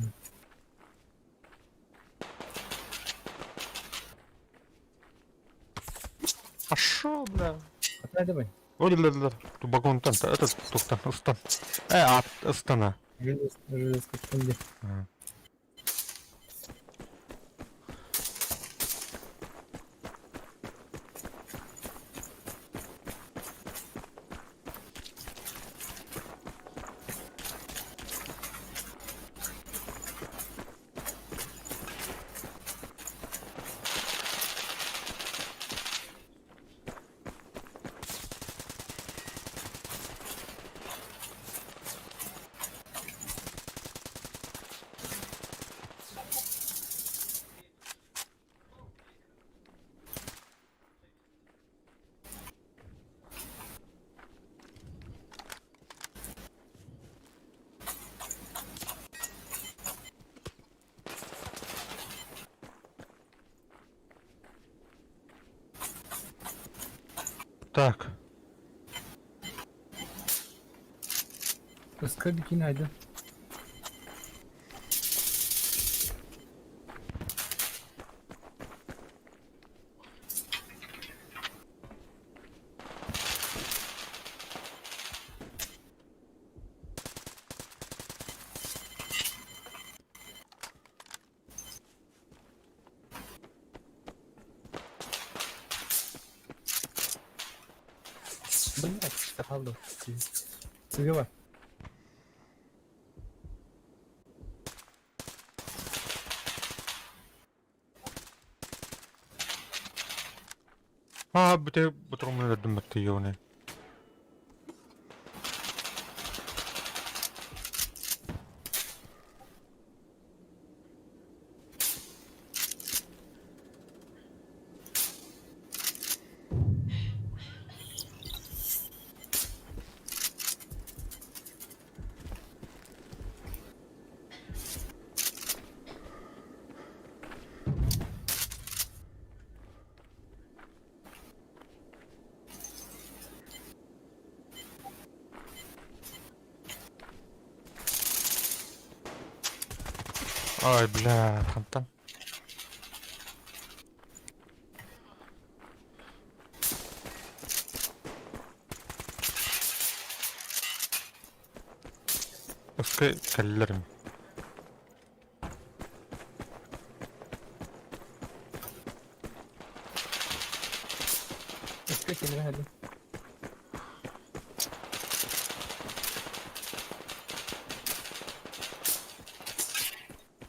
Пошел, бля. Атай давай. Ой, да, да, да. Вагонтан, этот тухтан, устан. А, астана. Желез, железка, где? Так. Ыска бикини айда. Блять, правда. Цыгава. А, бите бутромун өлөрдүм баттыйоне. Ай, бля, хантан. Ыска кэллэрим. Ыска кимре hadi.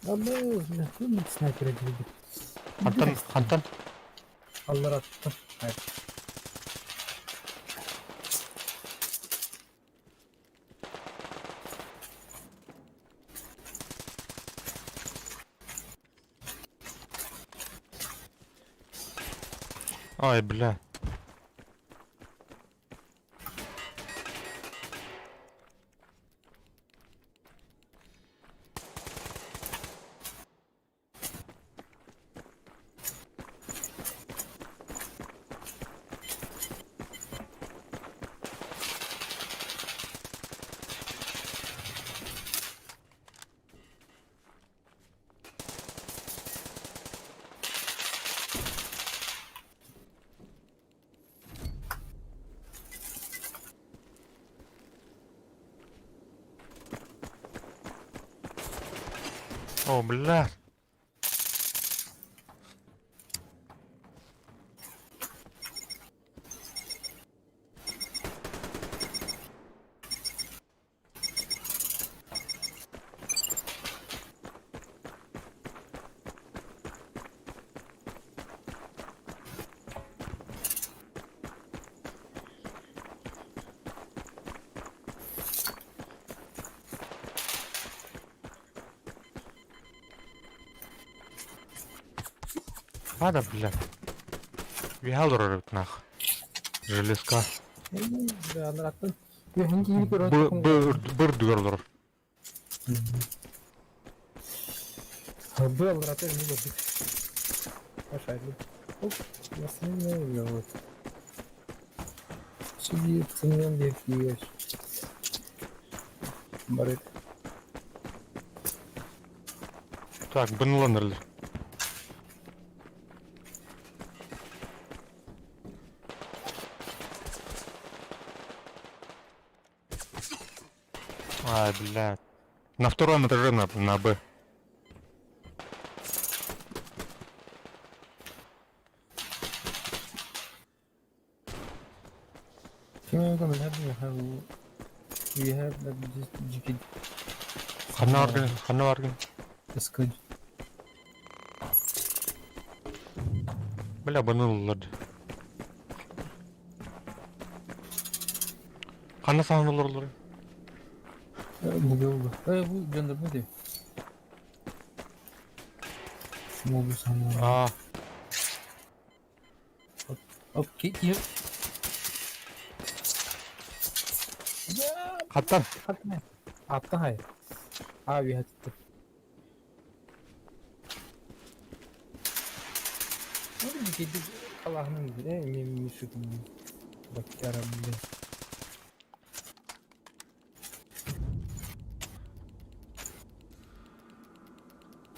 Абы, бля, ким снайпер любит? Хантан, хантан. Аллар атты. Hayır. Ай, бля. О, бля. А да, блядь. Үөһэ олорор эбит нах. Железка. Анараттан үөһэн киһи көрө Б Б Б үрдүгэр олорор. Б алларата эмиэ көрдүк. Пошарили. Оп, вот. Сидит, цемент диэки Барыт. Так, быны ылан эрэллэр. Ай, блядь. На втором этаже на Б. We have Ханна баргын, ханна баргын? Скыд. Бля, быны ыллар. Ханна саҕан олороллор? Буга буга. Э, бу жандарма дии. Бу сана. Аа, Оп, ки ки. хаттан. Атта хай. А, ви хатты. Аллахның э, мен мешутым. Баккара, блин.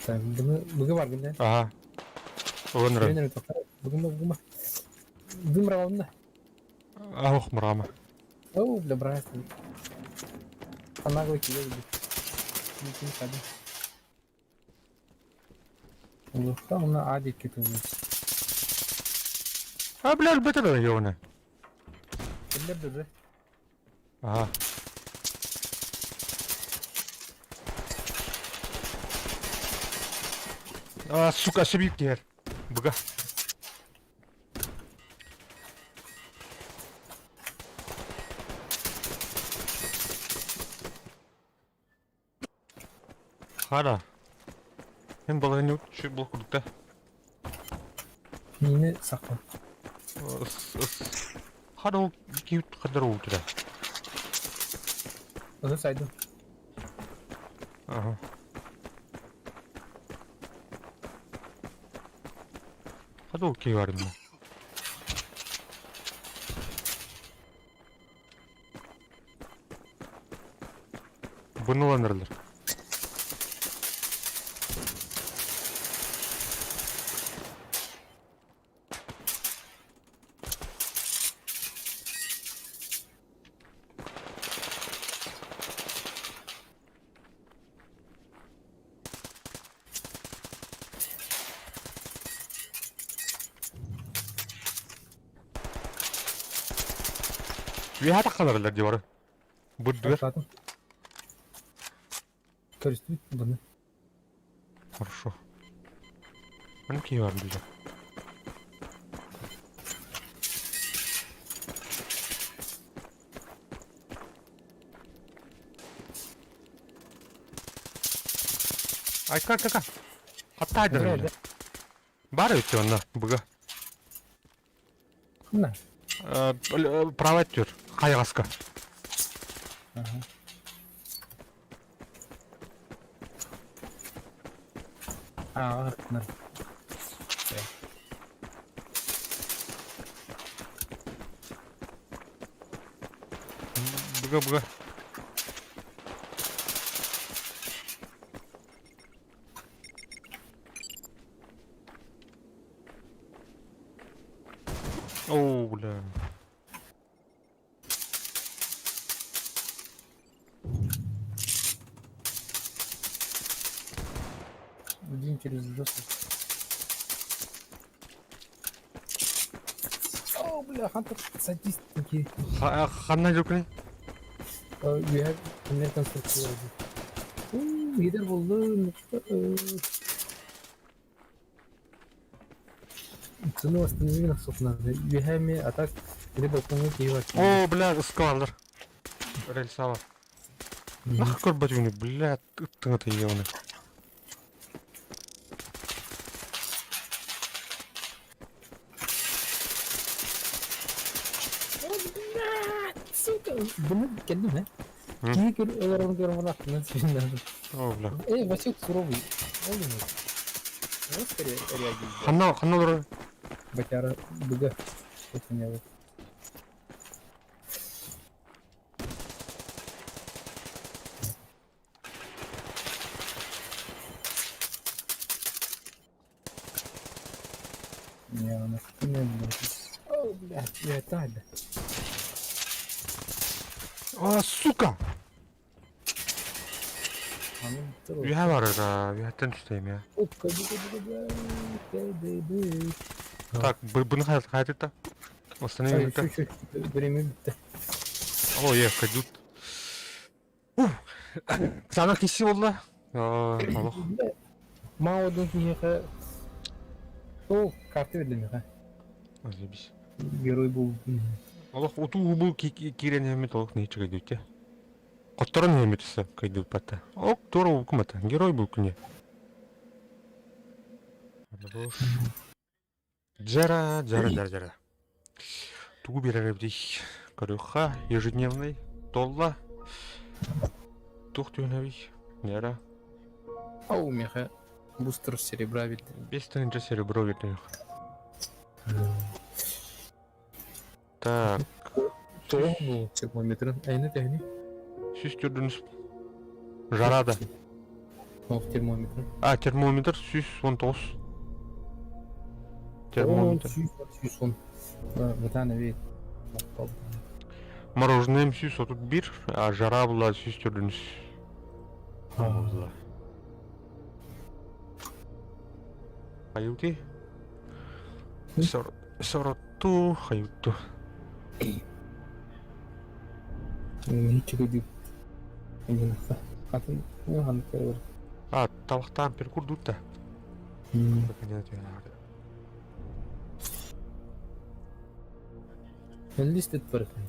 Так, бүгін бүгін бар гында. Аха. Ылан эрэ. Мен Бүгін ба, бүгін ба. Дым ралында. Ах, мырама. Оу, бля, брат. Наглый кидает. Ничего не ходи. Улыхта уна адик кетуби. А, бля, өлбөтө да ёбана. Киллер Аха. А, сука, себик киһэр. Быга. Хара. Мен баланы чү бұл курдукта. Мини сақта. Хара ол киют кадар ол тура. Оны сайдым. Ага. Хара ол кии бар ини. Бұны ыланырылар. Үөһэ таххаларылар дии бары. Бырдыгар. Көрүстүбүт бұны. Хорошо. Мин кии бар билде. Айка кака. Хатта айдар. Бар өтө онна быга. Мына. Право түр. Хайгаска. Ага. А, мына. Быга быга. Оу, бля. Один через жестко. О, бля, Хантер садист такие. Ханна жүркүнүй? You have American structure. Лидер болды. Цену восстановили на собственно. You have me attack либо помыть его. О, бля, ыскалар. Рельсава. Нах көрбөтүгүнү, бля, ыттыңы тыйыгыны. Bunu кэллим э. Киһи көр олорон көрөн аттынан сүүннэн. О, бля. Эй, Васек суровый. Ол эмэ. Вот реагирует. Ханна, ханна олорор? Батяра быга. Это Не, она О, блядь, я тайда. А, сука! Үһэ барара, үһэттэн түстейм я. Так, бұны қайтыпта? Остальные минуты. Время бітті. О, е, кайдут. Сана киси болды. Аллах. Маодың киһиэхэ ол карта бердимиэхэ. Заебись. Герой был. Олох уту убу кирен хемет олох не чыгайдут. Котторон хемет кайдут патта. Ок, тура укумата. Герой был күне. Джара, джара, джара, джара. Тугу берер Корюха, ежедневный, толла. Тух тюнавий. Нера. Ау, меха. Бустер серебра ведь. Бес тысяч серебро ведь. Так. То, ну, термометр. Айны тәхни. Сүз түрдүнүс. Жарада. Ол термометр. А, термометр сүз 19. Термометр. Сүз он. Ватана ведь. Мороженое сүз 31, а жара була сүз түрдүнүс. Була. Хаюти. Сор соротту хаюту. Ничего дип. Атын, ну, хан көрөр. А, талақтан перкур дутта. Enlisted person.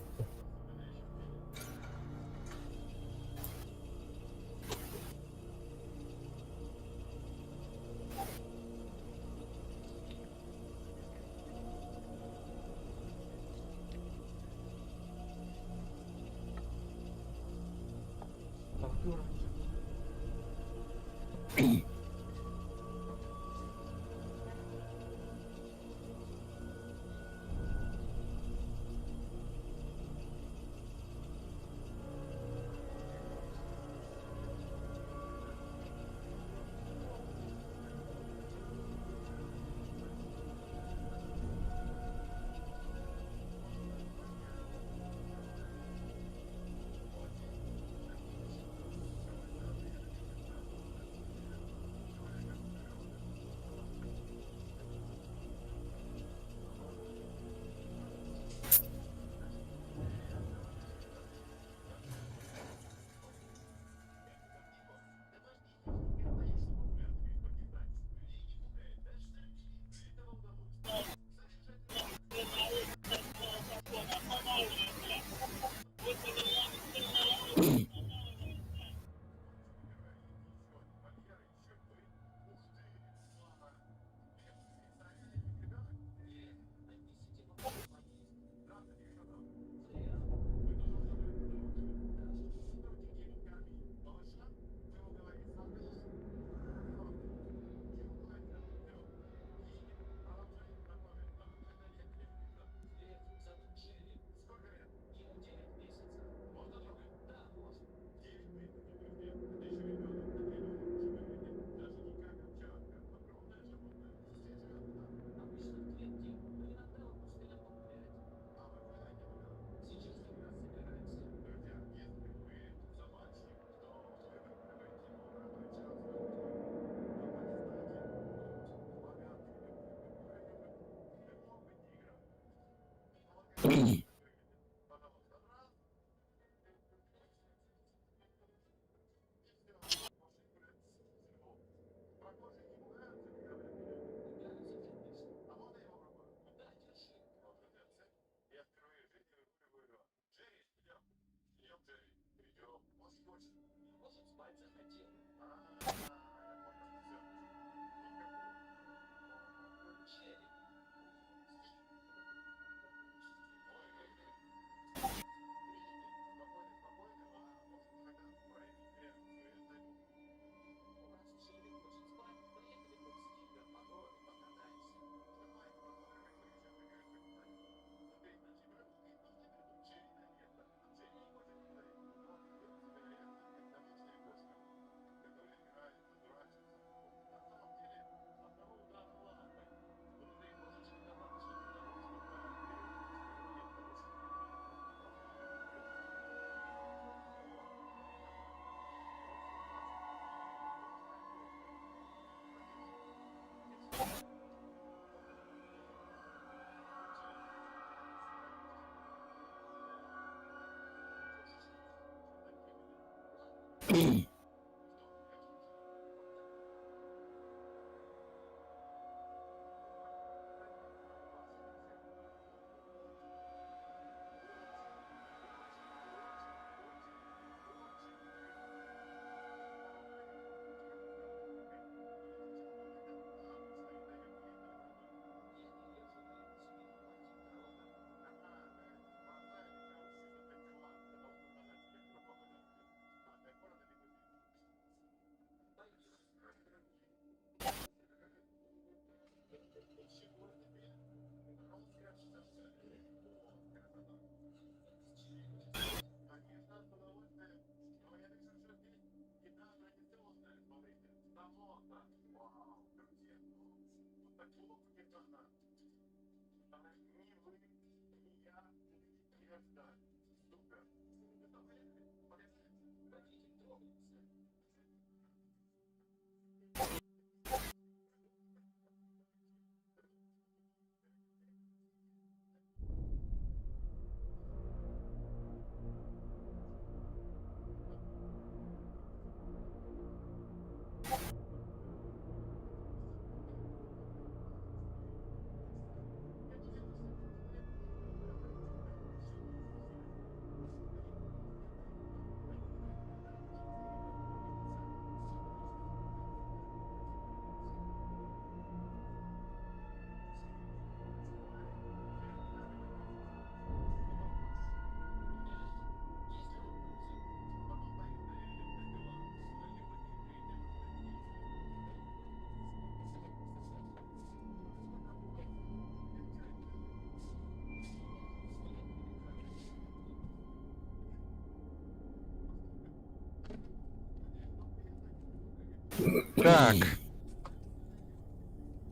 Так.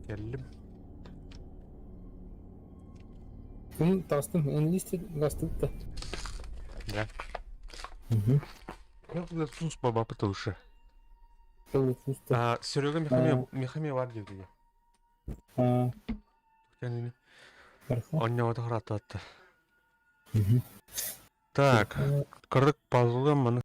Кэллим. Күн таҕыстым, enlisted гастыбыт Да. Угу. Сус бабапыта выше. Сус А, Серега Михамия, Михамия бар диэбитэ. Онньоҕото харатаатта. Так, кырдык пазлга маны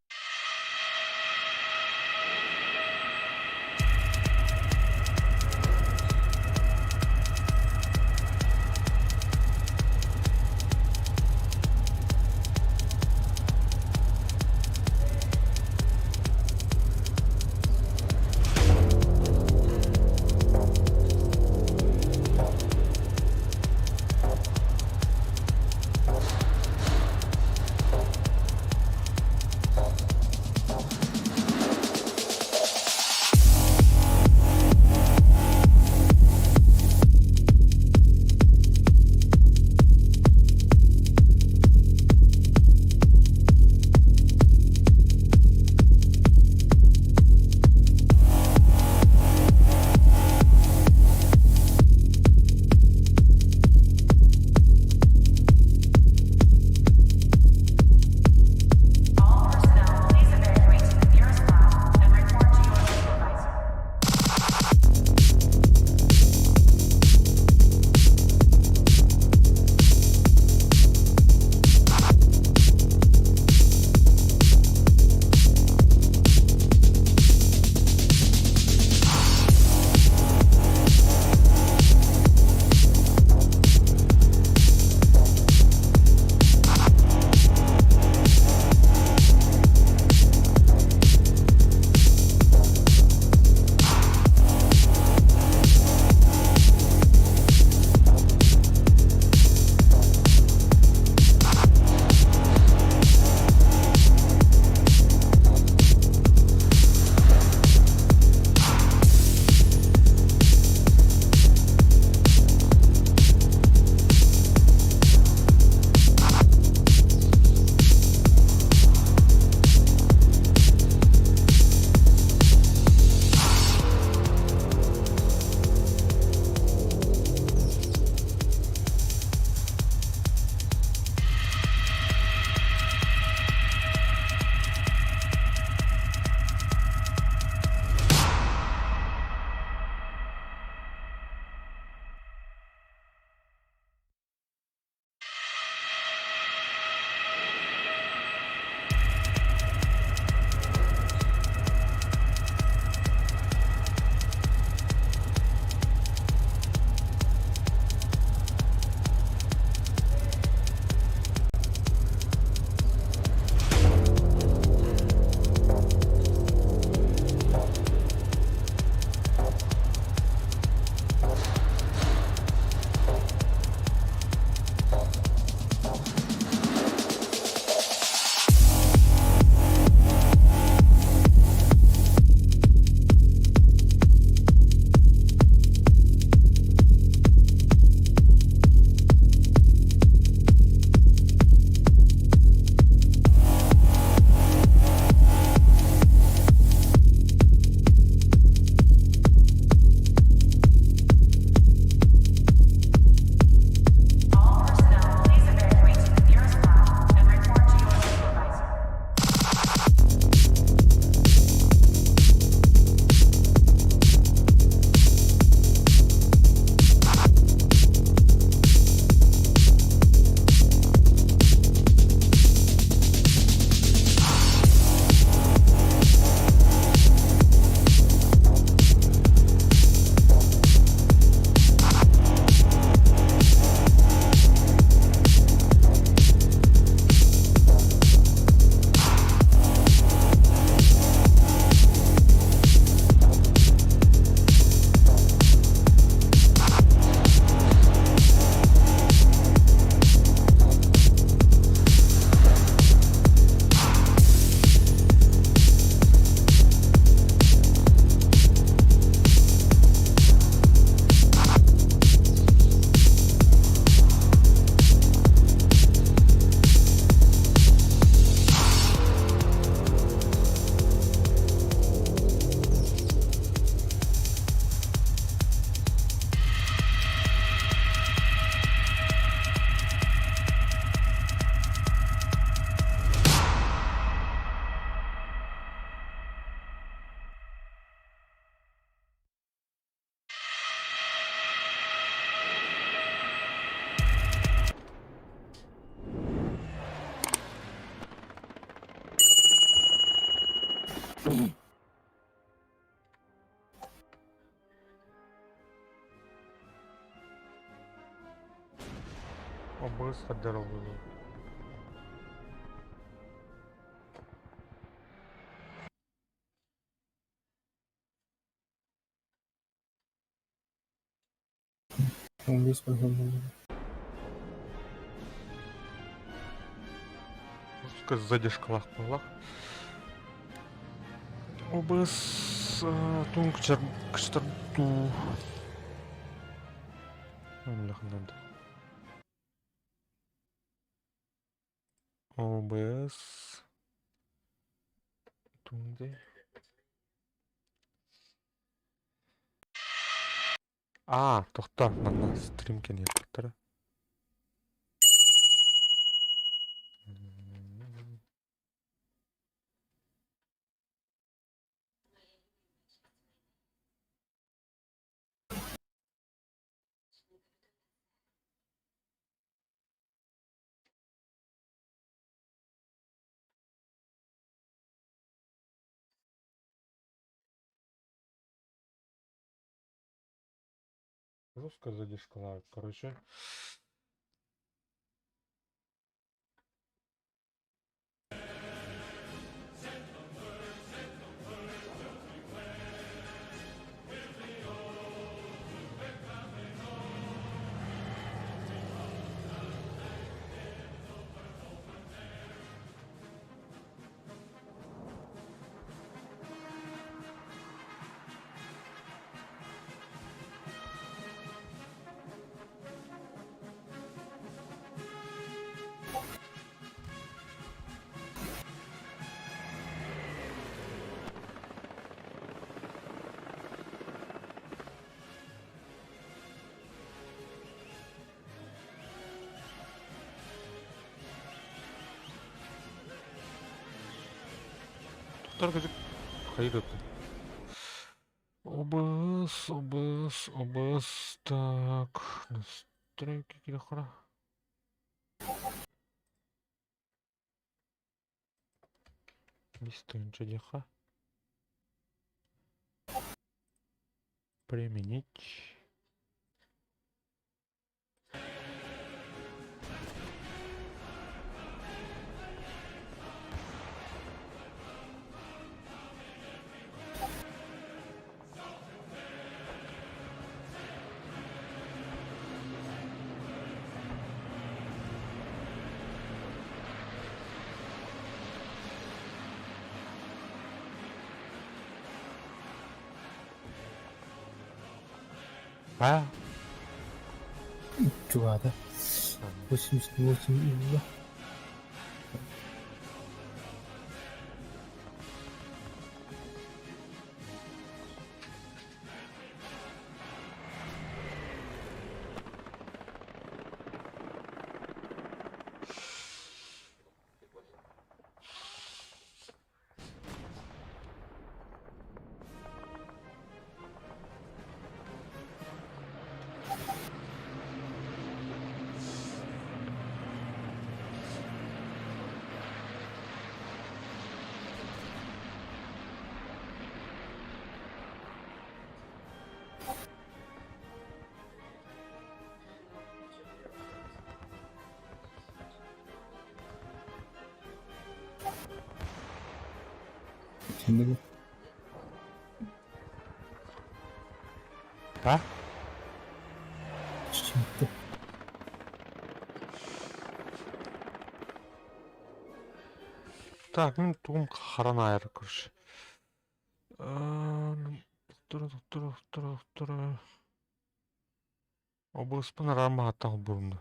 OBS хайдах буолуо? 15 программ. Пускай задержкалаах буоллах. OBS туун кычтар дуу. Бляха, OBS тунде. Аа, тохтоо, манна стрим кэниэхтэрэ. Жестко задержкалаах, короче. Туттар кыдьык хайыр ыттын. OBS, OBS, OBS, так, настройки кирэххара. Мистер диэхэ. Применить. А? Чугата. 88 илла. Şimdi А? Şimdi. Так, ну тугум харан аайар, короче. Доктор, доктор, доктор, доктор. OBS-пын араамаһаттах бурунда.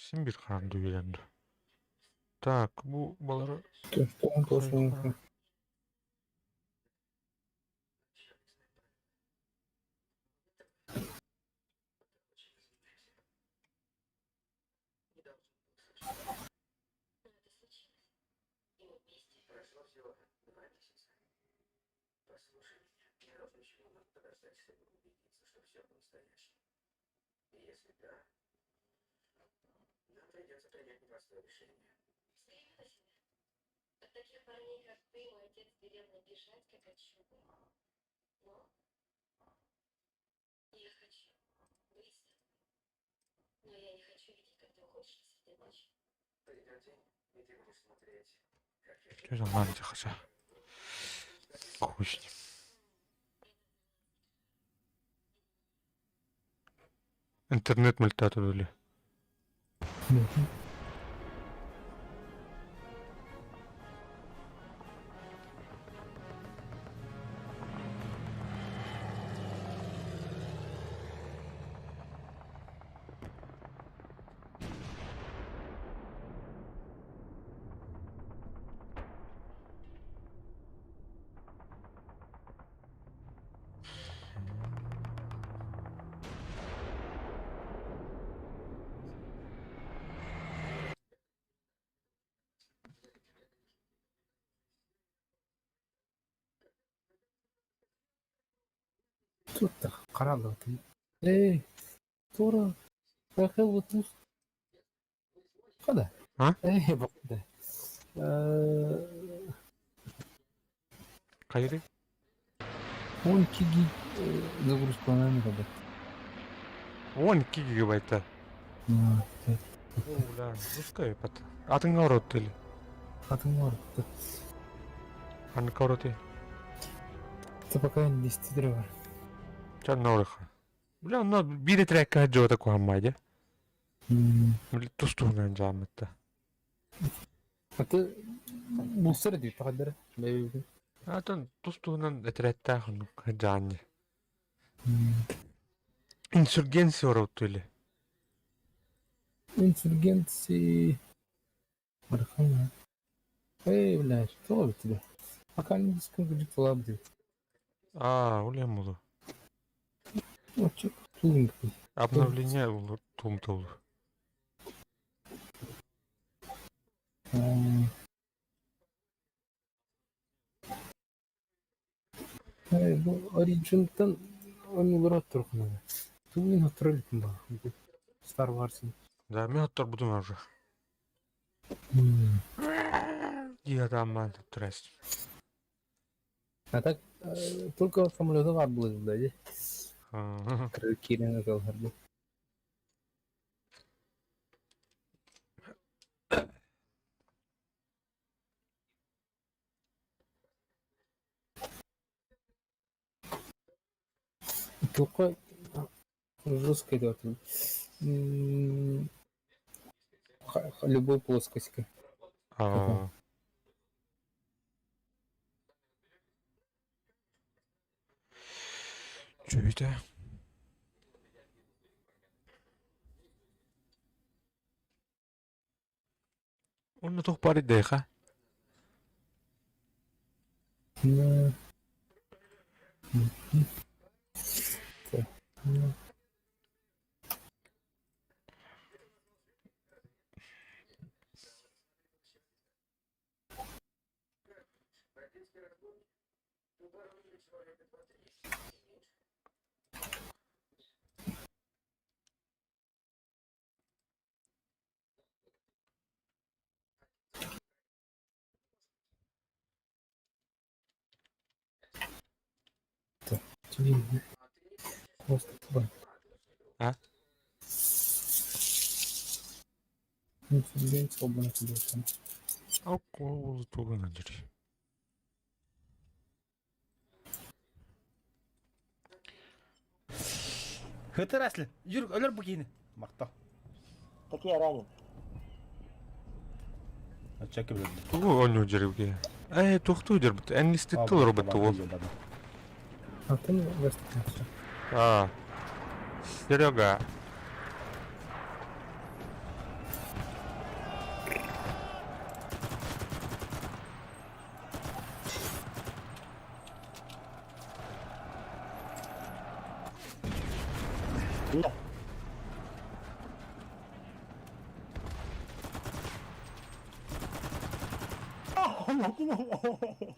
Син биир харан дүгелэнди. Так, бу балары Он Если да, нам придется принять непростое решение. Взгляни на себя. От таких парней, как ты, мой отец велел мне бежать, как от чумы. Но я хочу быть с тобой. Но я не хочу видеть, как ты уходишь посреди ночи. Придет день, и ты будешь смотреть, как я Что за мать хотя? Кучно. Интернет мөлтөтө дуу. Тут қаралды. Эй, тура. Рахел вот тут. Хода. А? Эй, бақта. Хайыры? 12 гиг загрузкаланан кадar. 12 гигабайта. О, бля, русская пат. Атыңа орот или? Атын бар. Ханныка ороти? Это пока не 10 бар. Чан нориха. Бля, ну бире трекка жота кухаммайде. Бля, тустугунан жаамытта. Аты булсар дейт тақадыр. Атын тустугунан этреттаа жаанни. Инсургенция орот или? Инсургенции. Мархана. Эй, бля, что тебе? Пока не дискон лабды. А, улем мулу. Очок тулинг. Обновление улу тумтулу. Эй, бу Origin-тан ойнулар оттурхунаа. Тулин оттуралыкын ба. Star Wars. Да, мен оттор будун уже. Диадаман трес. А так только самолеты бар было, да, Кирин это Только жестко идет. Любой плоскости. А. Чуйте. Онно тух бар идеха. Да. Так. Ну. Так, тебе просто туда. А? Инсургенция обна тебе. Около тугана дери. Хытыр әслі. Жүр, өлөр бу киһини. Махтал. Такие ранен. Ачаки билем. Тугу оню деревге. Эй, тухту дербит. Энлистит тул робот тул. А ты вестикнется. А. Серега. Да.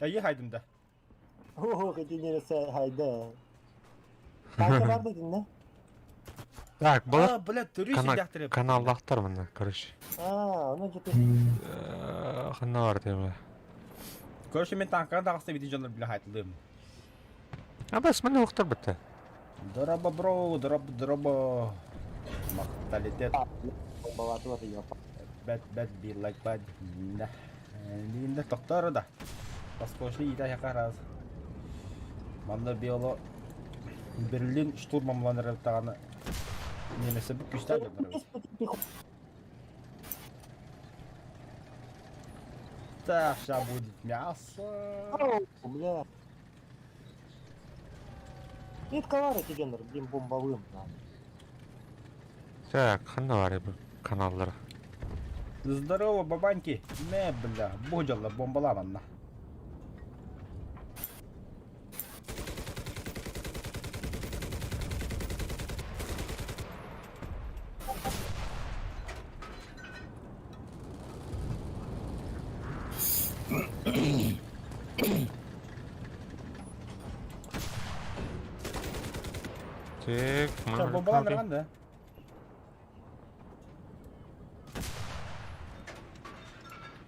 Эйи хайдым да. Ох, иди не хайда. Kanka var dedin ne? Так, балар А, блядь, төрүү кана сирдээхтэр. каналлаахтар манна, короче. А, ну где ты. Ханна бар диэм. Короче, мен танкаҕа таҕыста бити дьоннор бile хайтылыым. А бас манна уохтар бытта. Дороба, бро, дороб, дороба. Махталитет. Балатылар ее. Бэт, бэт, be like bad. Да. Линда тохтор да. Поскошли ида якараз. Манна биоло Берлин штурмамланыр тағаны немесе bu күштер дьоннор. Так, сейчас будет мясо. Бля. Нет, ковары тебе, блин, бомбовым. Так, ханна бар бу каналлара. Здорово, бабаньки. Ме, бля, будила бомбаламанна. Так, Сейчас бомбаланырган да.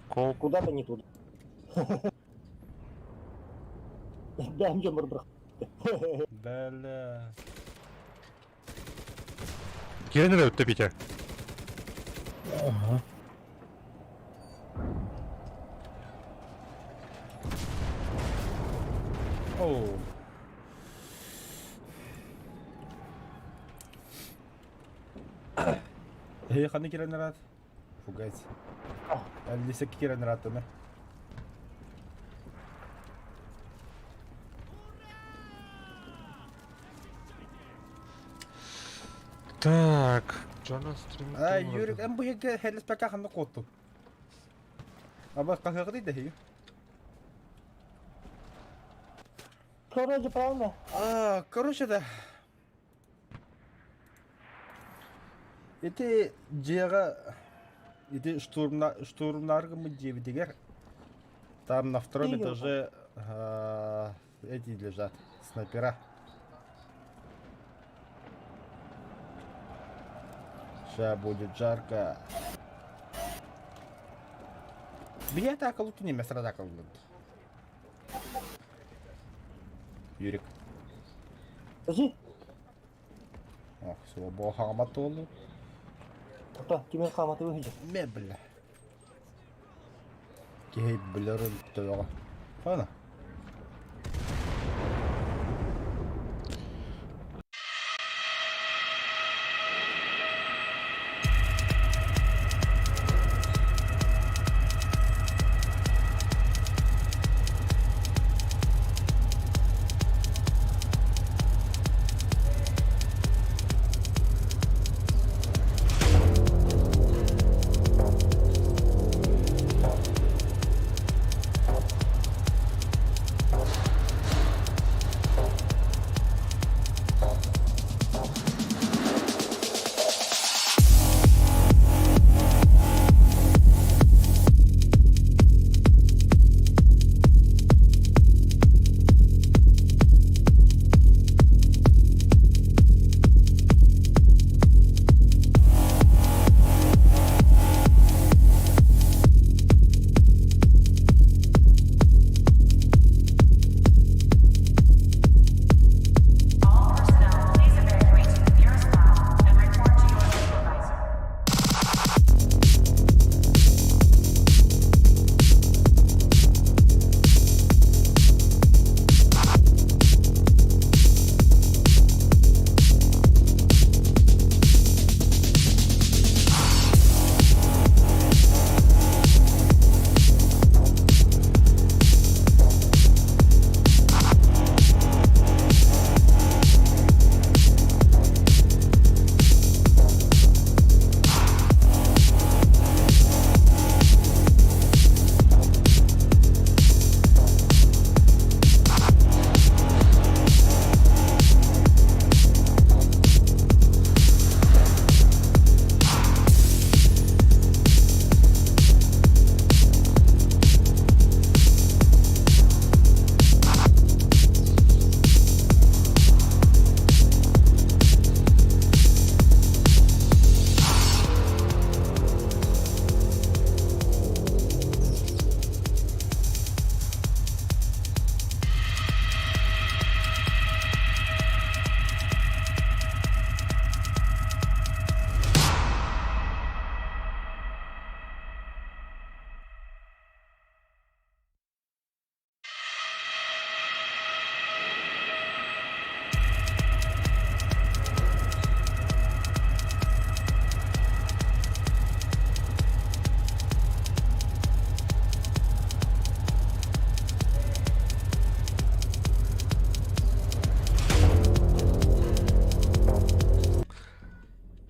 Кол Куда-то не туда. Да, мне брах. Бля. Кирен өттө бите. Ага. Оу. Эй, ханы кирен рад. Фугать. Алиса кирен рад мы. Так, Джона стрим. Ай, Юрик, эм бу хеге хелес пака ханы котту. Аба кахыгы да хей. Вроде правильно. А, короче да. Ити дьиэҕэ ити штурмна штурмнаргы дьиэбитигэр там на втором Игорь. этаже эти лежат снайпера. Сейчас будет жарко. Бия так не место так Юрик. Подожди. Ох, все, бога толу. Кто? Кимин хаматы выйдет. Ме, бля. Кей, бля, рын Фана.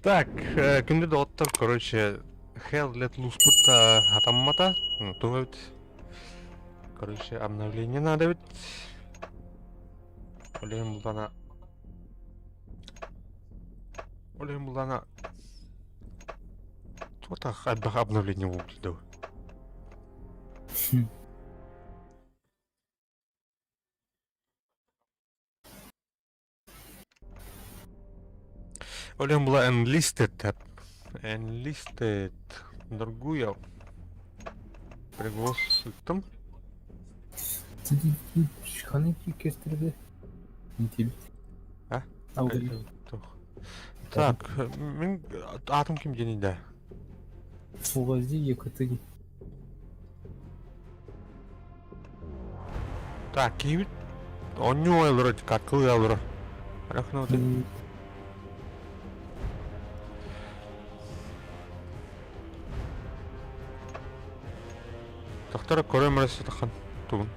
Так, күндү доҕоттор, короче, Hell Let Loose-пут хатаммата. Туох эбит? Короче, обновление надо эбит. Олеһин буллана... Олеһин буллана... Туох элбэх обновление буолбут дуу? Олеһин була enlisted Enlisted. Доргуя. Пригласыттым. Ханы кестерде. Интибит. А? Так, мин атым ким диэний да? Фугази Екатерин. Так, киһибит оонньуу олорор, каткылыы олорор. Рахнауты. Тахтара көрөм сытахан тугун.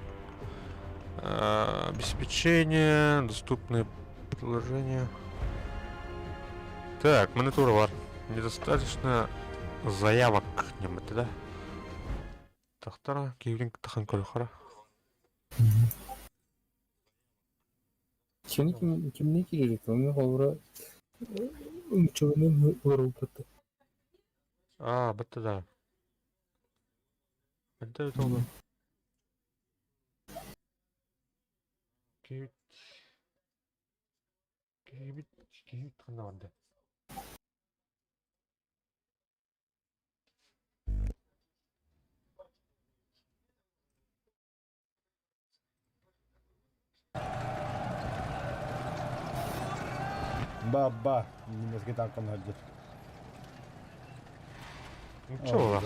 Обеспечение, доступные предложения. Так, монитор бар. Недостаточно заявок немете да? Тахтара, киһибин тахан көрөхөрө. Кини ким кимне киирэрит? Оны холобура нуччалынан олорбуппут. Аа, бытты да. Бытты бит олу. Киһибит киһибит киһибит ханна барда? Ба-ба, немецкий танк он Ничего,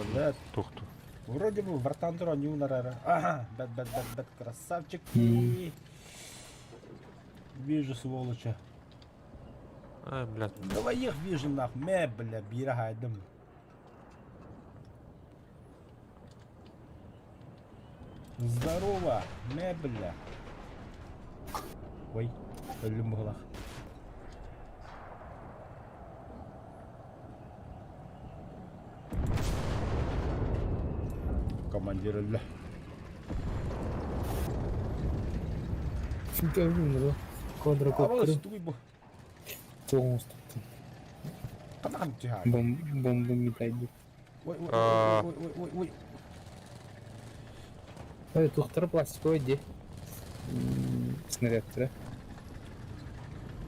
тухту. Вроде бы вартандро не унарара. Ага, бэт, бэт, бэт, бэт, красавчики. Вижу, сволоча. Ай, блядь. Давай их вижу, нах, мэ, бля, бира хайдым. Здорово, мэ, бля. Ой, өлүм быһылах. Командир өллө. Квадрокоптер Тугуй бу. полностью. Канам түһэр. Бомбу метайды. Ой, ой, ой, ой, ой, ой. Ой, тухтара пластиковый де. Снарядтара.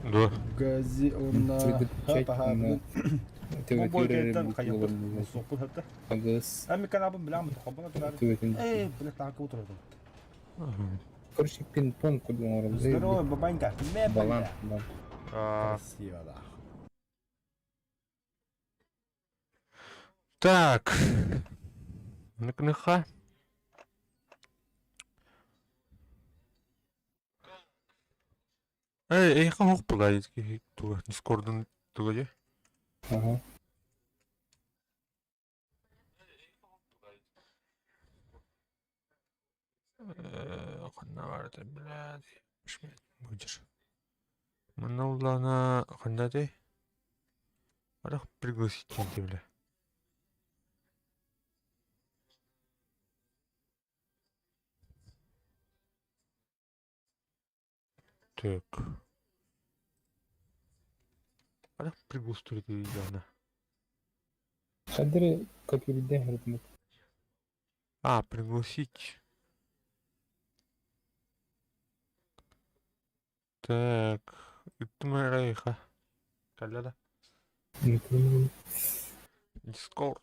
Да. Гази онна. Агыс. Ами канабын билам хобона турар. Эй, бля, танка утырдым. Короче, пинг-понг куда Здорово, бабанька. Балан, да. Красиво, да. Так. Накныха. Эй, эй, хох була туга Дискордун туга же. Ага. Ханна барды, блядь. Будешь. Манна улана ханда де. Арах пригласить кенти, бля. Так. Арах пригласить яна. Хадре копирден хрдмут. А, пригласить. Так, Итмарайха. Каляда. Дискорд.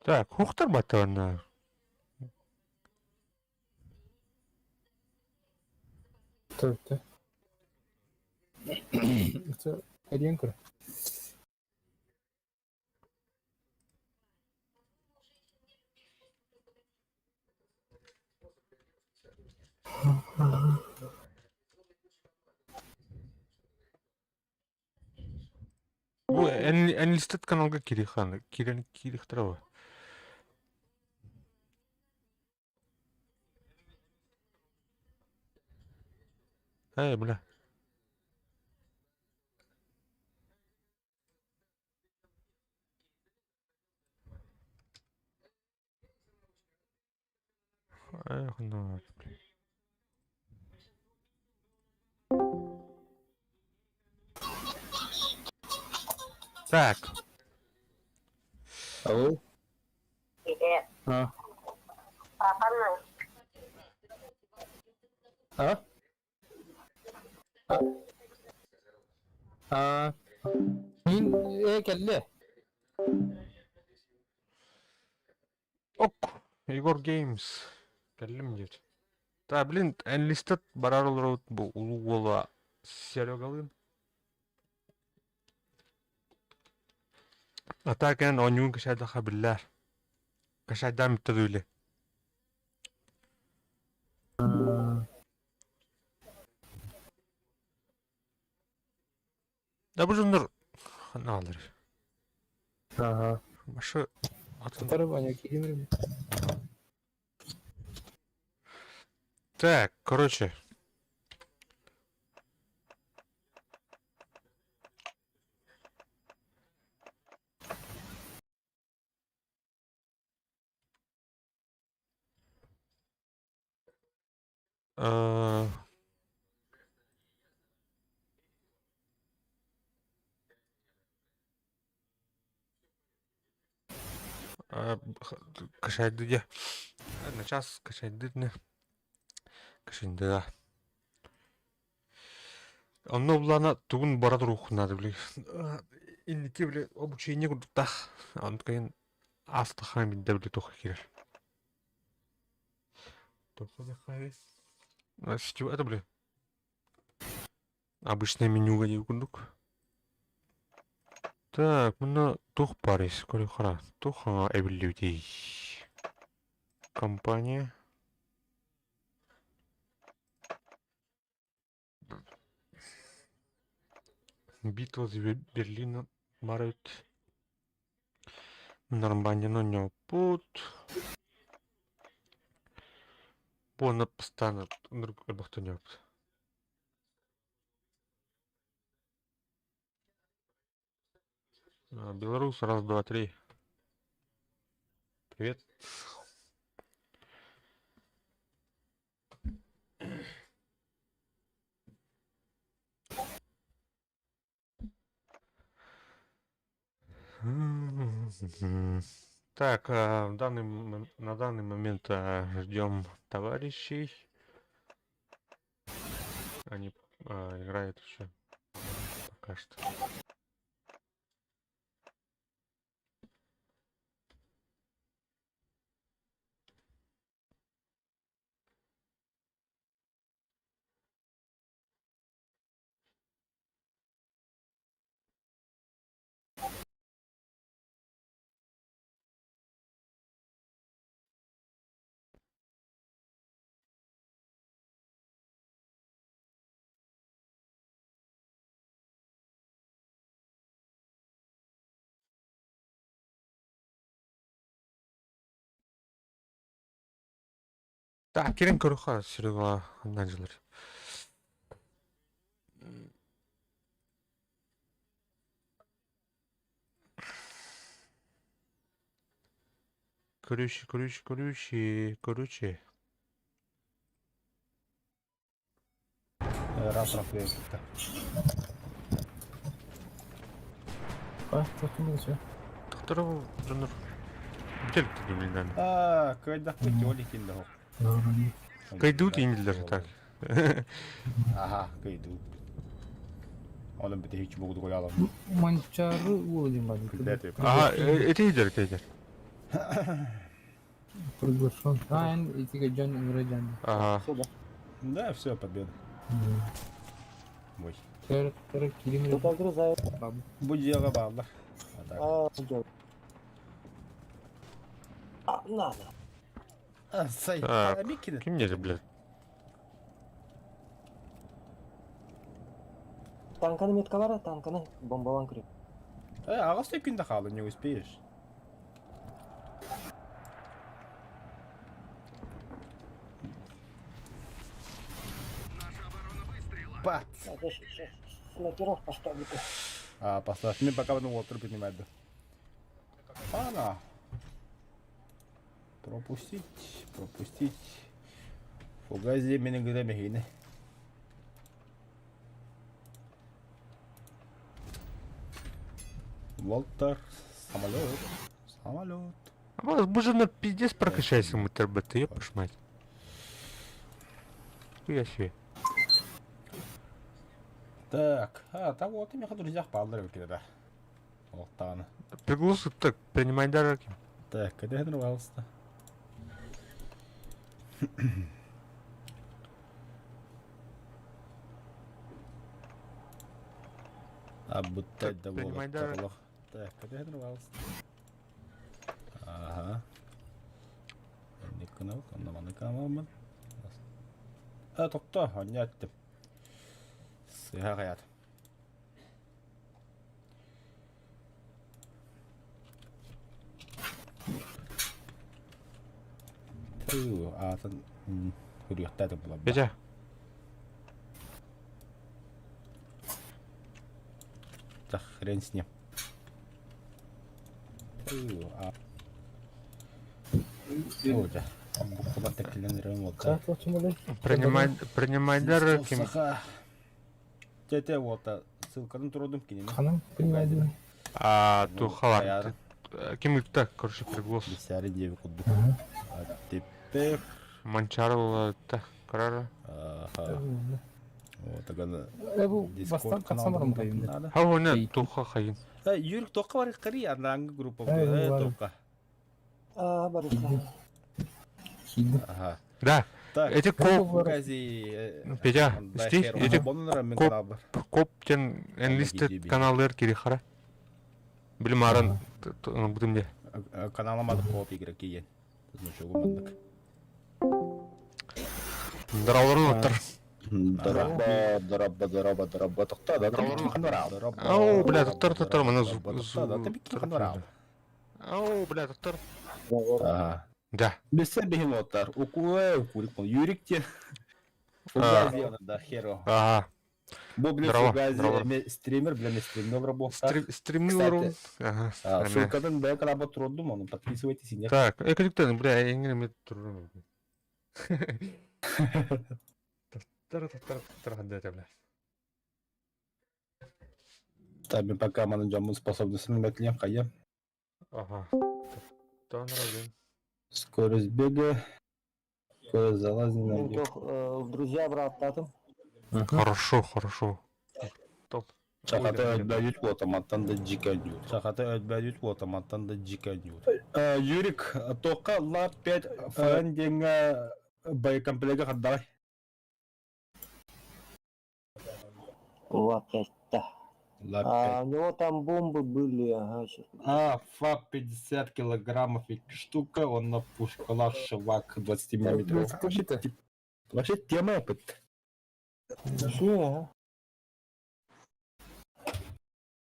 Так, хухтар батырна. Так, да. Это один кр. Бу Enlisted каналга кирихан, кирен кирихтара. Эй, бля. Эх, ну, блин. Так. Алло? А. А? А? А? Мин э кэллэ. Ок, Егор Games. Кэллим диэт. Та, блин, Enlisted барар олоробут бу улуу уола Серегалыын. А так эн оонньуун кэшайдаха биллэр. Кэшайдаан бүттэ дуу Да бу дьоннор ханаалар. Ага. Маша атын. Ваня, киирим. Так, короче. Э, Кашайды дьэ. Начаас кашайды Кашайдыга. Онно булана тугун бара туруоххун били. Инники били обучение курдуктаах. Онтукайын аастахаан билдэ били туох киирэр. Сетевой это били. Обычное меню диир курдук. Так, мына туох баар Көрүөххэ туох хаҥа эбиллибитий? Компания. Битва за Берлин барыт. Нормандияны оонньооппут. Буонна постоянно элбэхтэ оонньообут. Беларусь, раз, два, три. Привет. Так, на данный момент ждем товарищей. Они играют еще пока что. Так, киирэн көрүөххэ Серега ханна дьылар. Короче, короче, короче, короче. Раз раз кытта. А, что Тохторов дьоннор. Бүтэлик билинэн. Аа, кыайдахпыт ол иккин да. Кыайдыбыт инилер так. Аха, кыайдыбыт. Онон бите hiç бугу коялым. Манчары уолдим бар. Күлдәт. Ага, этейдер, этейдер. Приглашен. А, эн итиге дьон ыҥыра дьон. Ага. Все, да. Да, все, победа. Ой. Тэр тэр киирим Тут огрызает. бабу. Бу дьиэҕэ бааллар. А так. А, идет. А, надо. А, сай. Так. А, Микки. Ким нельзя, блядь? Танканы метка бар, танканы бомбалан көрү. Аҕыс күн да хаалла, не успеешь. Бац! Снайперов поставлю. А, поставь. Мне пока ну вот принимать. Пана! Пропустить, пропустить. Фугази мени гыда мехини. Волтер, самолет, самолет. А боже, на пиздец прокачайся мы ТРБ, ты ёпаш мать. Хуя себе. Так, а, так вот, меха друзьях палдыр да. Олтаны. Приглас так, принимай дороги. Так, когда рвался-то? А будто да Принимай дороги. Так, когда рвался? Ага. Канал, онно канал А, тохто, онно эттим. Сыһа хаят. Туу, аатын хүрүөхтээти булабба. Петя. Да хрен с ним. Туу, а. О, да. Принимай, принимай дороги. Тете вот, ссылканы турдум кинини. Ханам, понимаю. А, ту халар. Ким так, короче, приглас. Бисәри диэби курдук. А теперь... Манчарл, та, карара. Ага. Вот, тогда... Бу бастан катсамарым кайын. Ха, не, туха хайын. Юрик тоққа бар қари, анаңғы группа. Тоққа. А, барыста. Ага. Да. Так. Эти коп... Петя, исти, эти коп, коп тен enlisted каналлар кири хара. Билим аран, будем де. Каналым ады коп игроки ен. Значогу мандык. Дараларын оттар. Дораба, дораба, дораба, дораба, тоқта, да, Ау, бля, тоқтар, тоқтар, мана звук. Ау, бля, тоқтар. Ага. Да. Бессе бихин оттар. Укуэ, укурик, Юрик те. Фугази, да, херо. Ага. Бо, бля, Фугази, стример, бля, не стример работал. Стример. Ага. Ссылкадан бля, работу роддум, он подписывайтесь. Так, эколиктен, бля, я не имею трудно. Там пока мы найдем способность на кая. Ага. Скорость бега. Скорость залазания. В друзья брат, татым. Хорошо, хорошо. Чахата өтбәдүт автоматтан да жика нют. Чахата өтбәдүт автоматтан да жика нют. Юрик, тока лап 5 френдинга боекомплекта хаддай. Лап 5, да. А, у него там бомбы были, ага. Сейчас. А, ФАП 50 килограммов и штука, он на пушкалах швак 20 миллиметров. Вообще тема опыт. Ага.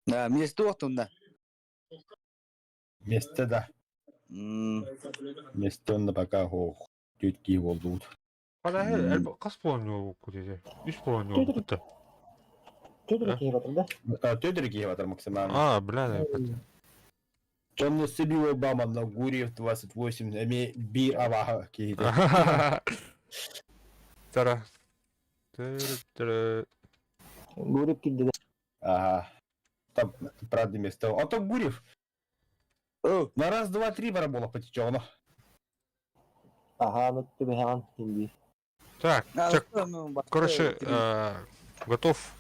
Да, место да. Место, да. Место он пока ох, тетки его будут. Қас болған ол Үш болған ол бітті. Төдірек жатыр, да? Төдірек жатыр максимально. А, бля, да. Он на себе Обама на Гурьев 28, эми бир аваха кейді. Тара. Гурьев килди. Ага. Там, правда, место. А то Гурьев. На раз, два, три барабола потечено. Ага, ну ты беган, инди. Так, так, короче, готов.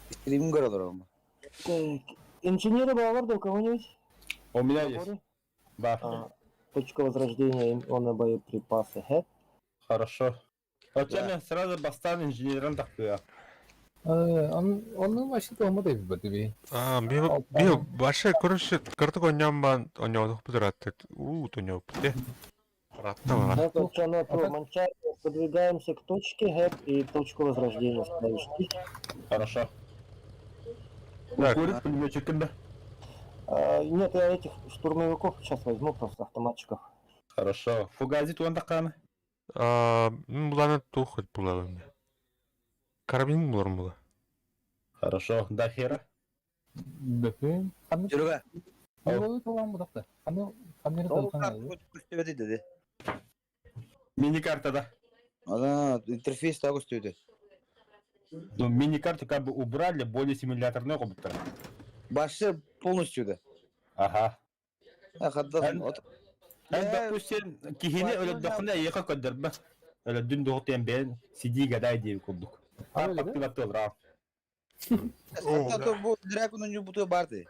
Стрим городом. Так, инженеры баллар у кого-нибудь? У меня есть. Да. А, точка возрождения, он на боеприпасы. Хэ? Хорошо. А тебя сразу бастан инженером такой. Он вообще дома да бит. А, би башы, короче, карток оньям бан, оньям бутырат. У, то пте. Подвигаемся к точке гэп и точку возрождения ставишь. Хорошо. Так. Курит пулеметчик да? А, нет, я этих штурмовиков сейчас возьму просто, автоматчиков. Хорошо. Фугази туон таканы. Аа, буланы тух булабын. Карабин буларым була. Хорошо. Да хера. Бөпүн. Ханны Серега, Ол толан будакта. Ханны ханны ол толхан. карту көстүбэт dedi. Мини-карта, да. Ана интерфейс та көстүбэт. Ну, мини-карту как бы убрали, более симуляторный робота. Башы полностью да. Ага. А хадда Эн- Эн, допустим, кихини өлөдөхүнэ эйиэхэ көрдөрбө. Өлөдүн дуоҕутуйан бэйэн сидии гадай диэби курдук. Активаттыылра. Ата бу дракону не буту барды.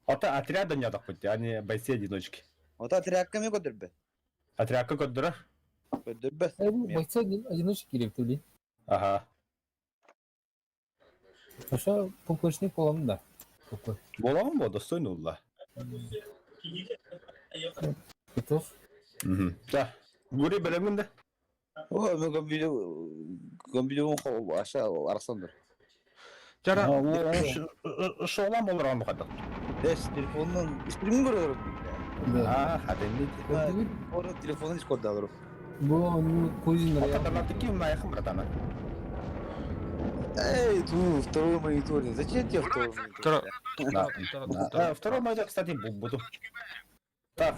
Ата отряда не адакпыт, а не бойцы одиночки. Ота отрядка ме көдөрбө. Отрядка көрдөрөр. Көдөрбө. Бойцы одиночки керек түли. Ага. Ошо пупышник болам да. Такой. Боламын бо, достойно улла. Готов. Да. Гури белемин да. О, мен компьютер компьютер аша арсандар. Жара Шоолан болор аны кадак. Эс телефонун стрим көрөр. Да. А, хадемни. Ора телефонун Discord'да алыр. Бу ну кузин Аталар ким майхым братана. Эй, ту второй монитор. Зачем тебе второй монитор? Тара Да. Второй майда, кстати, буду. Так.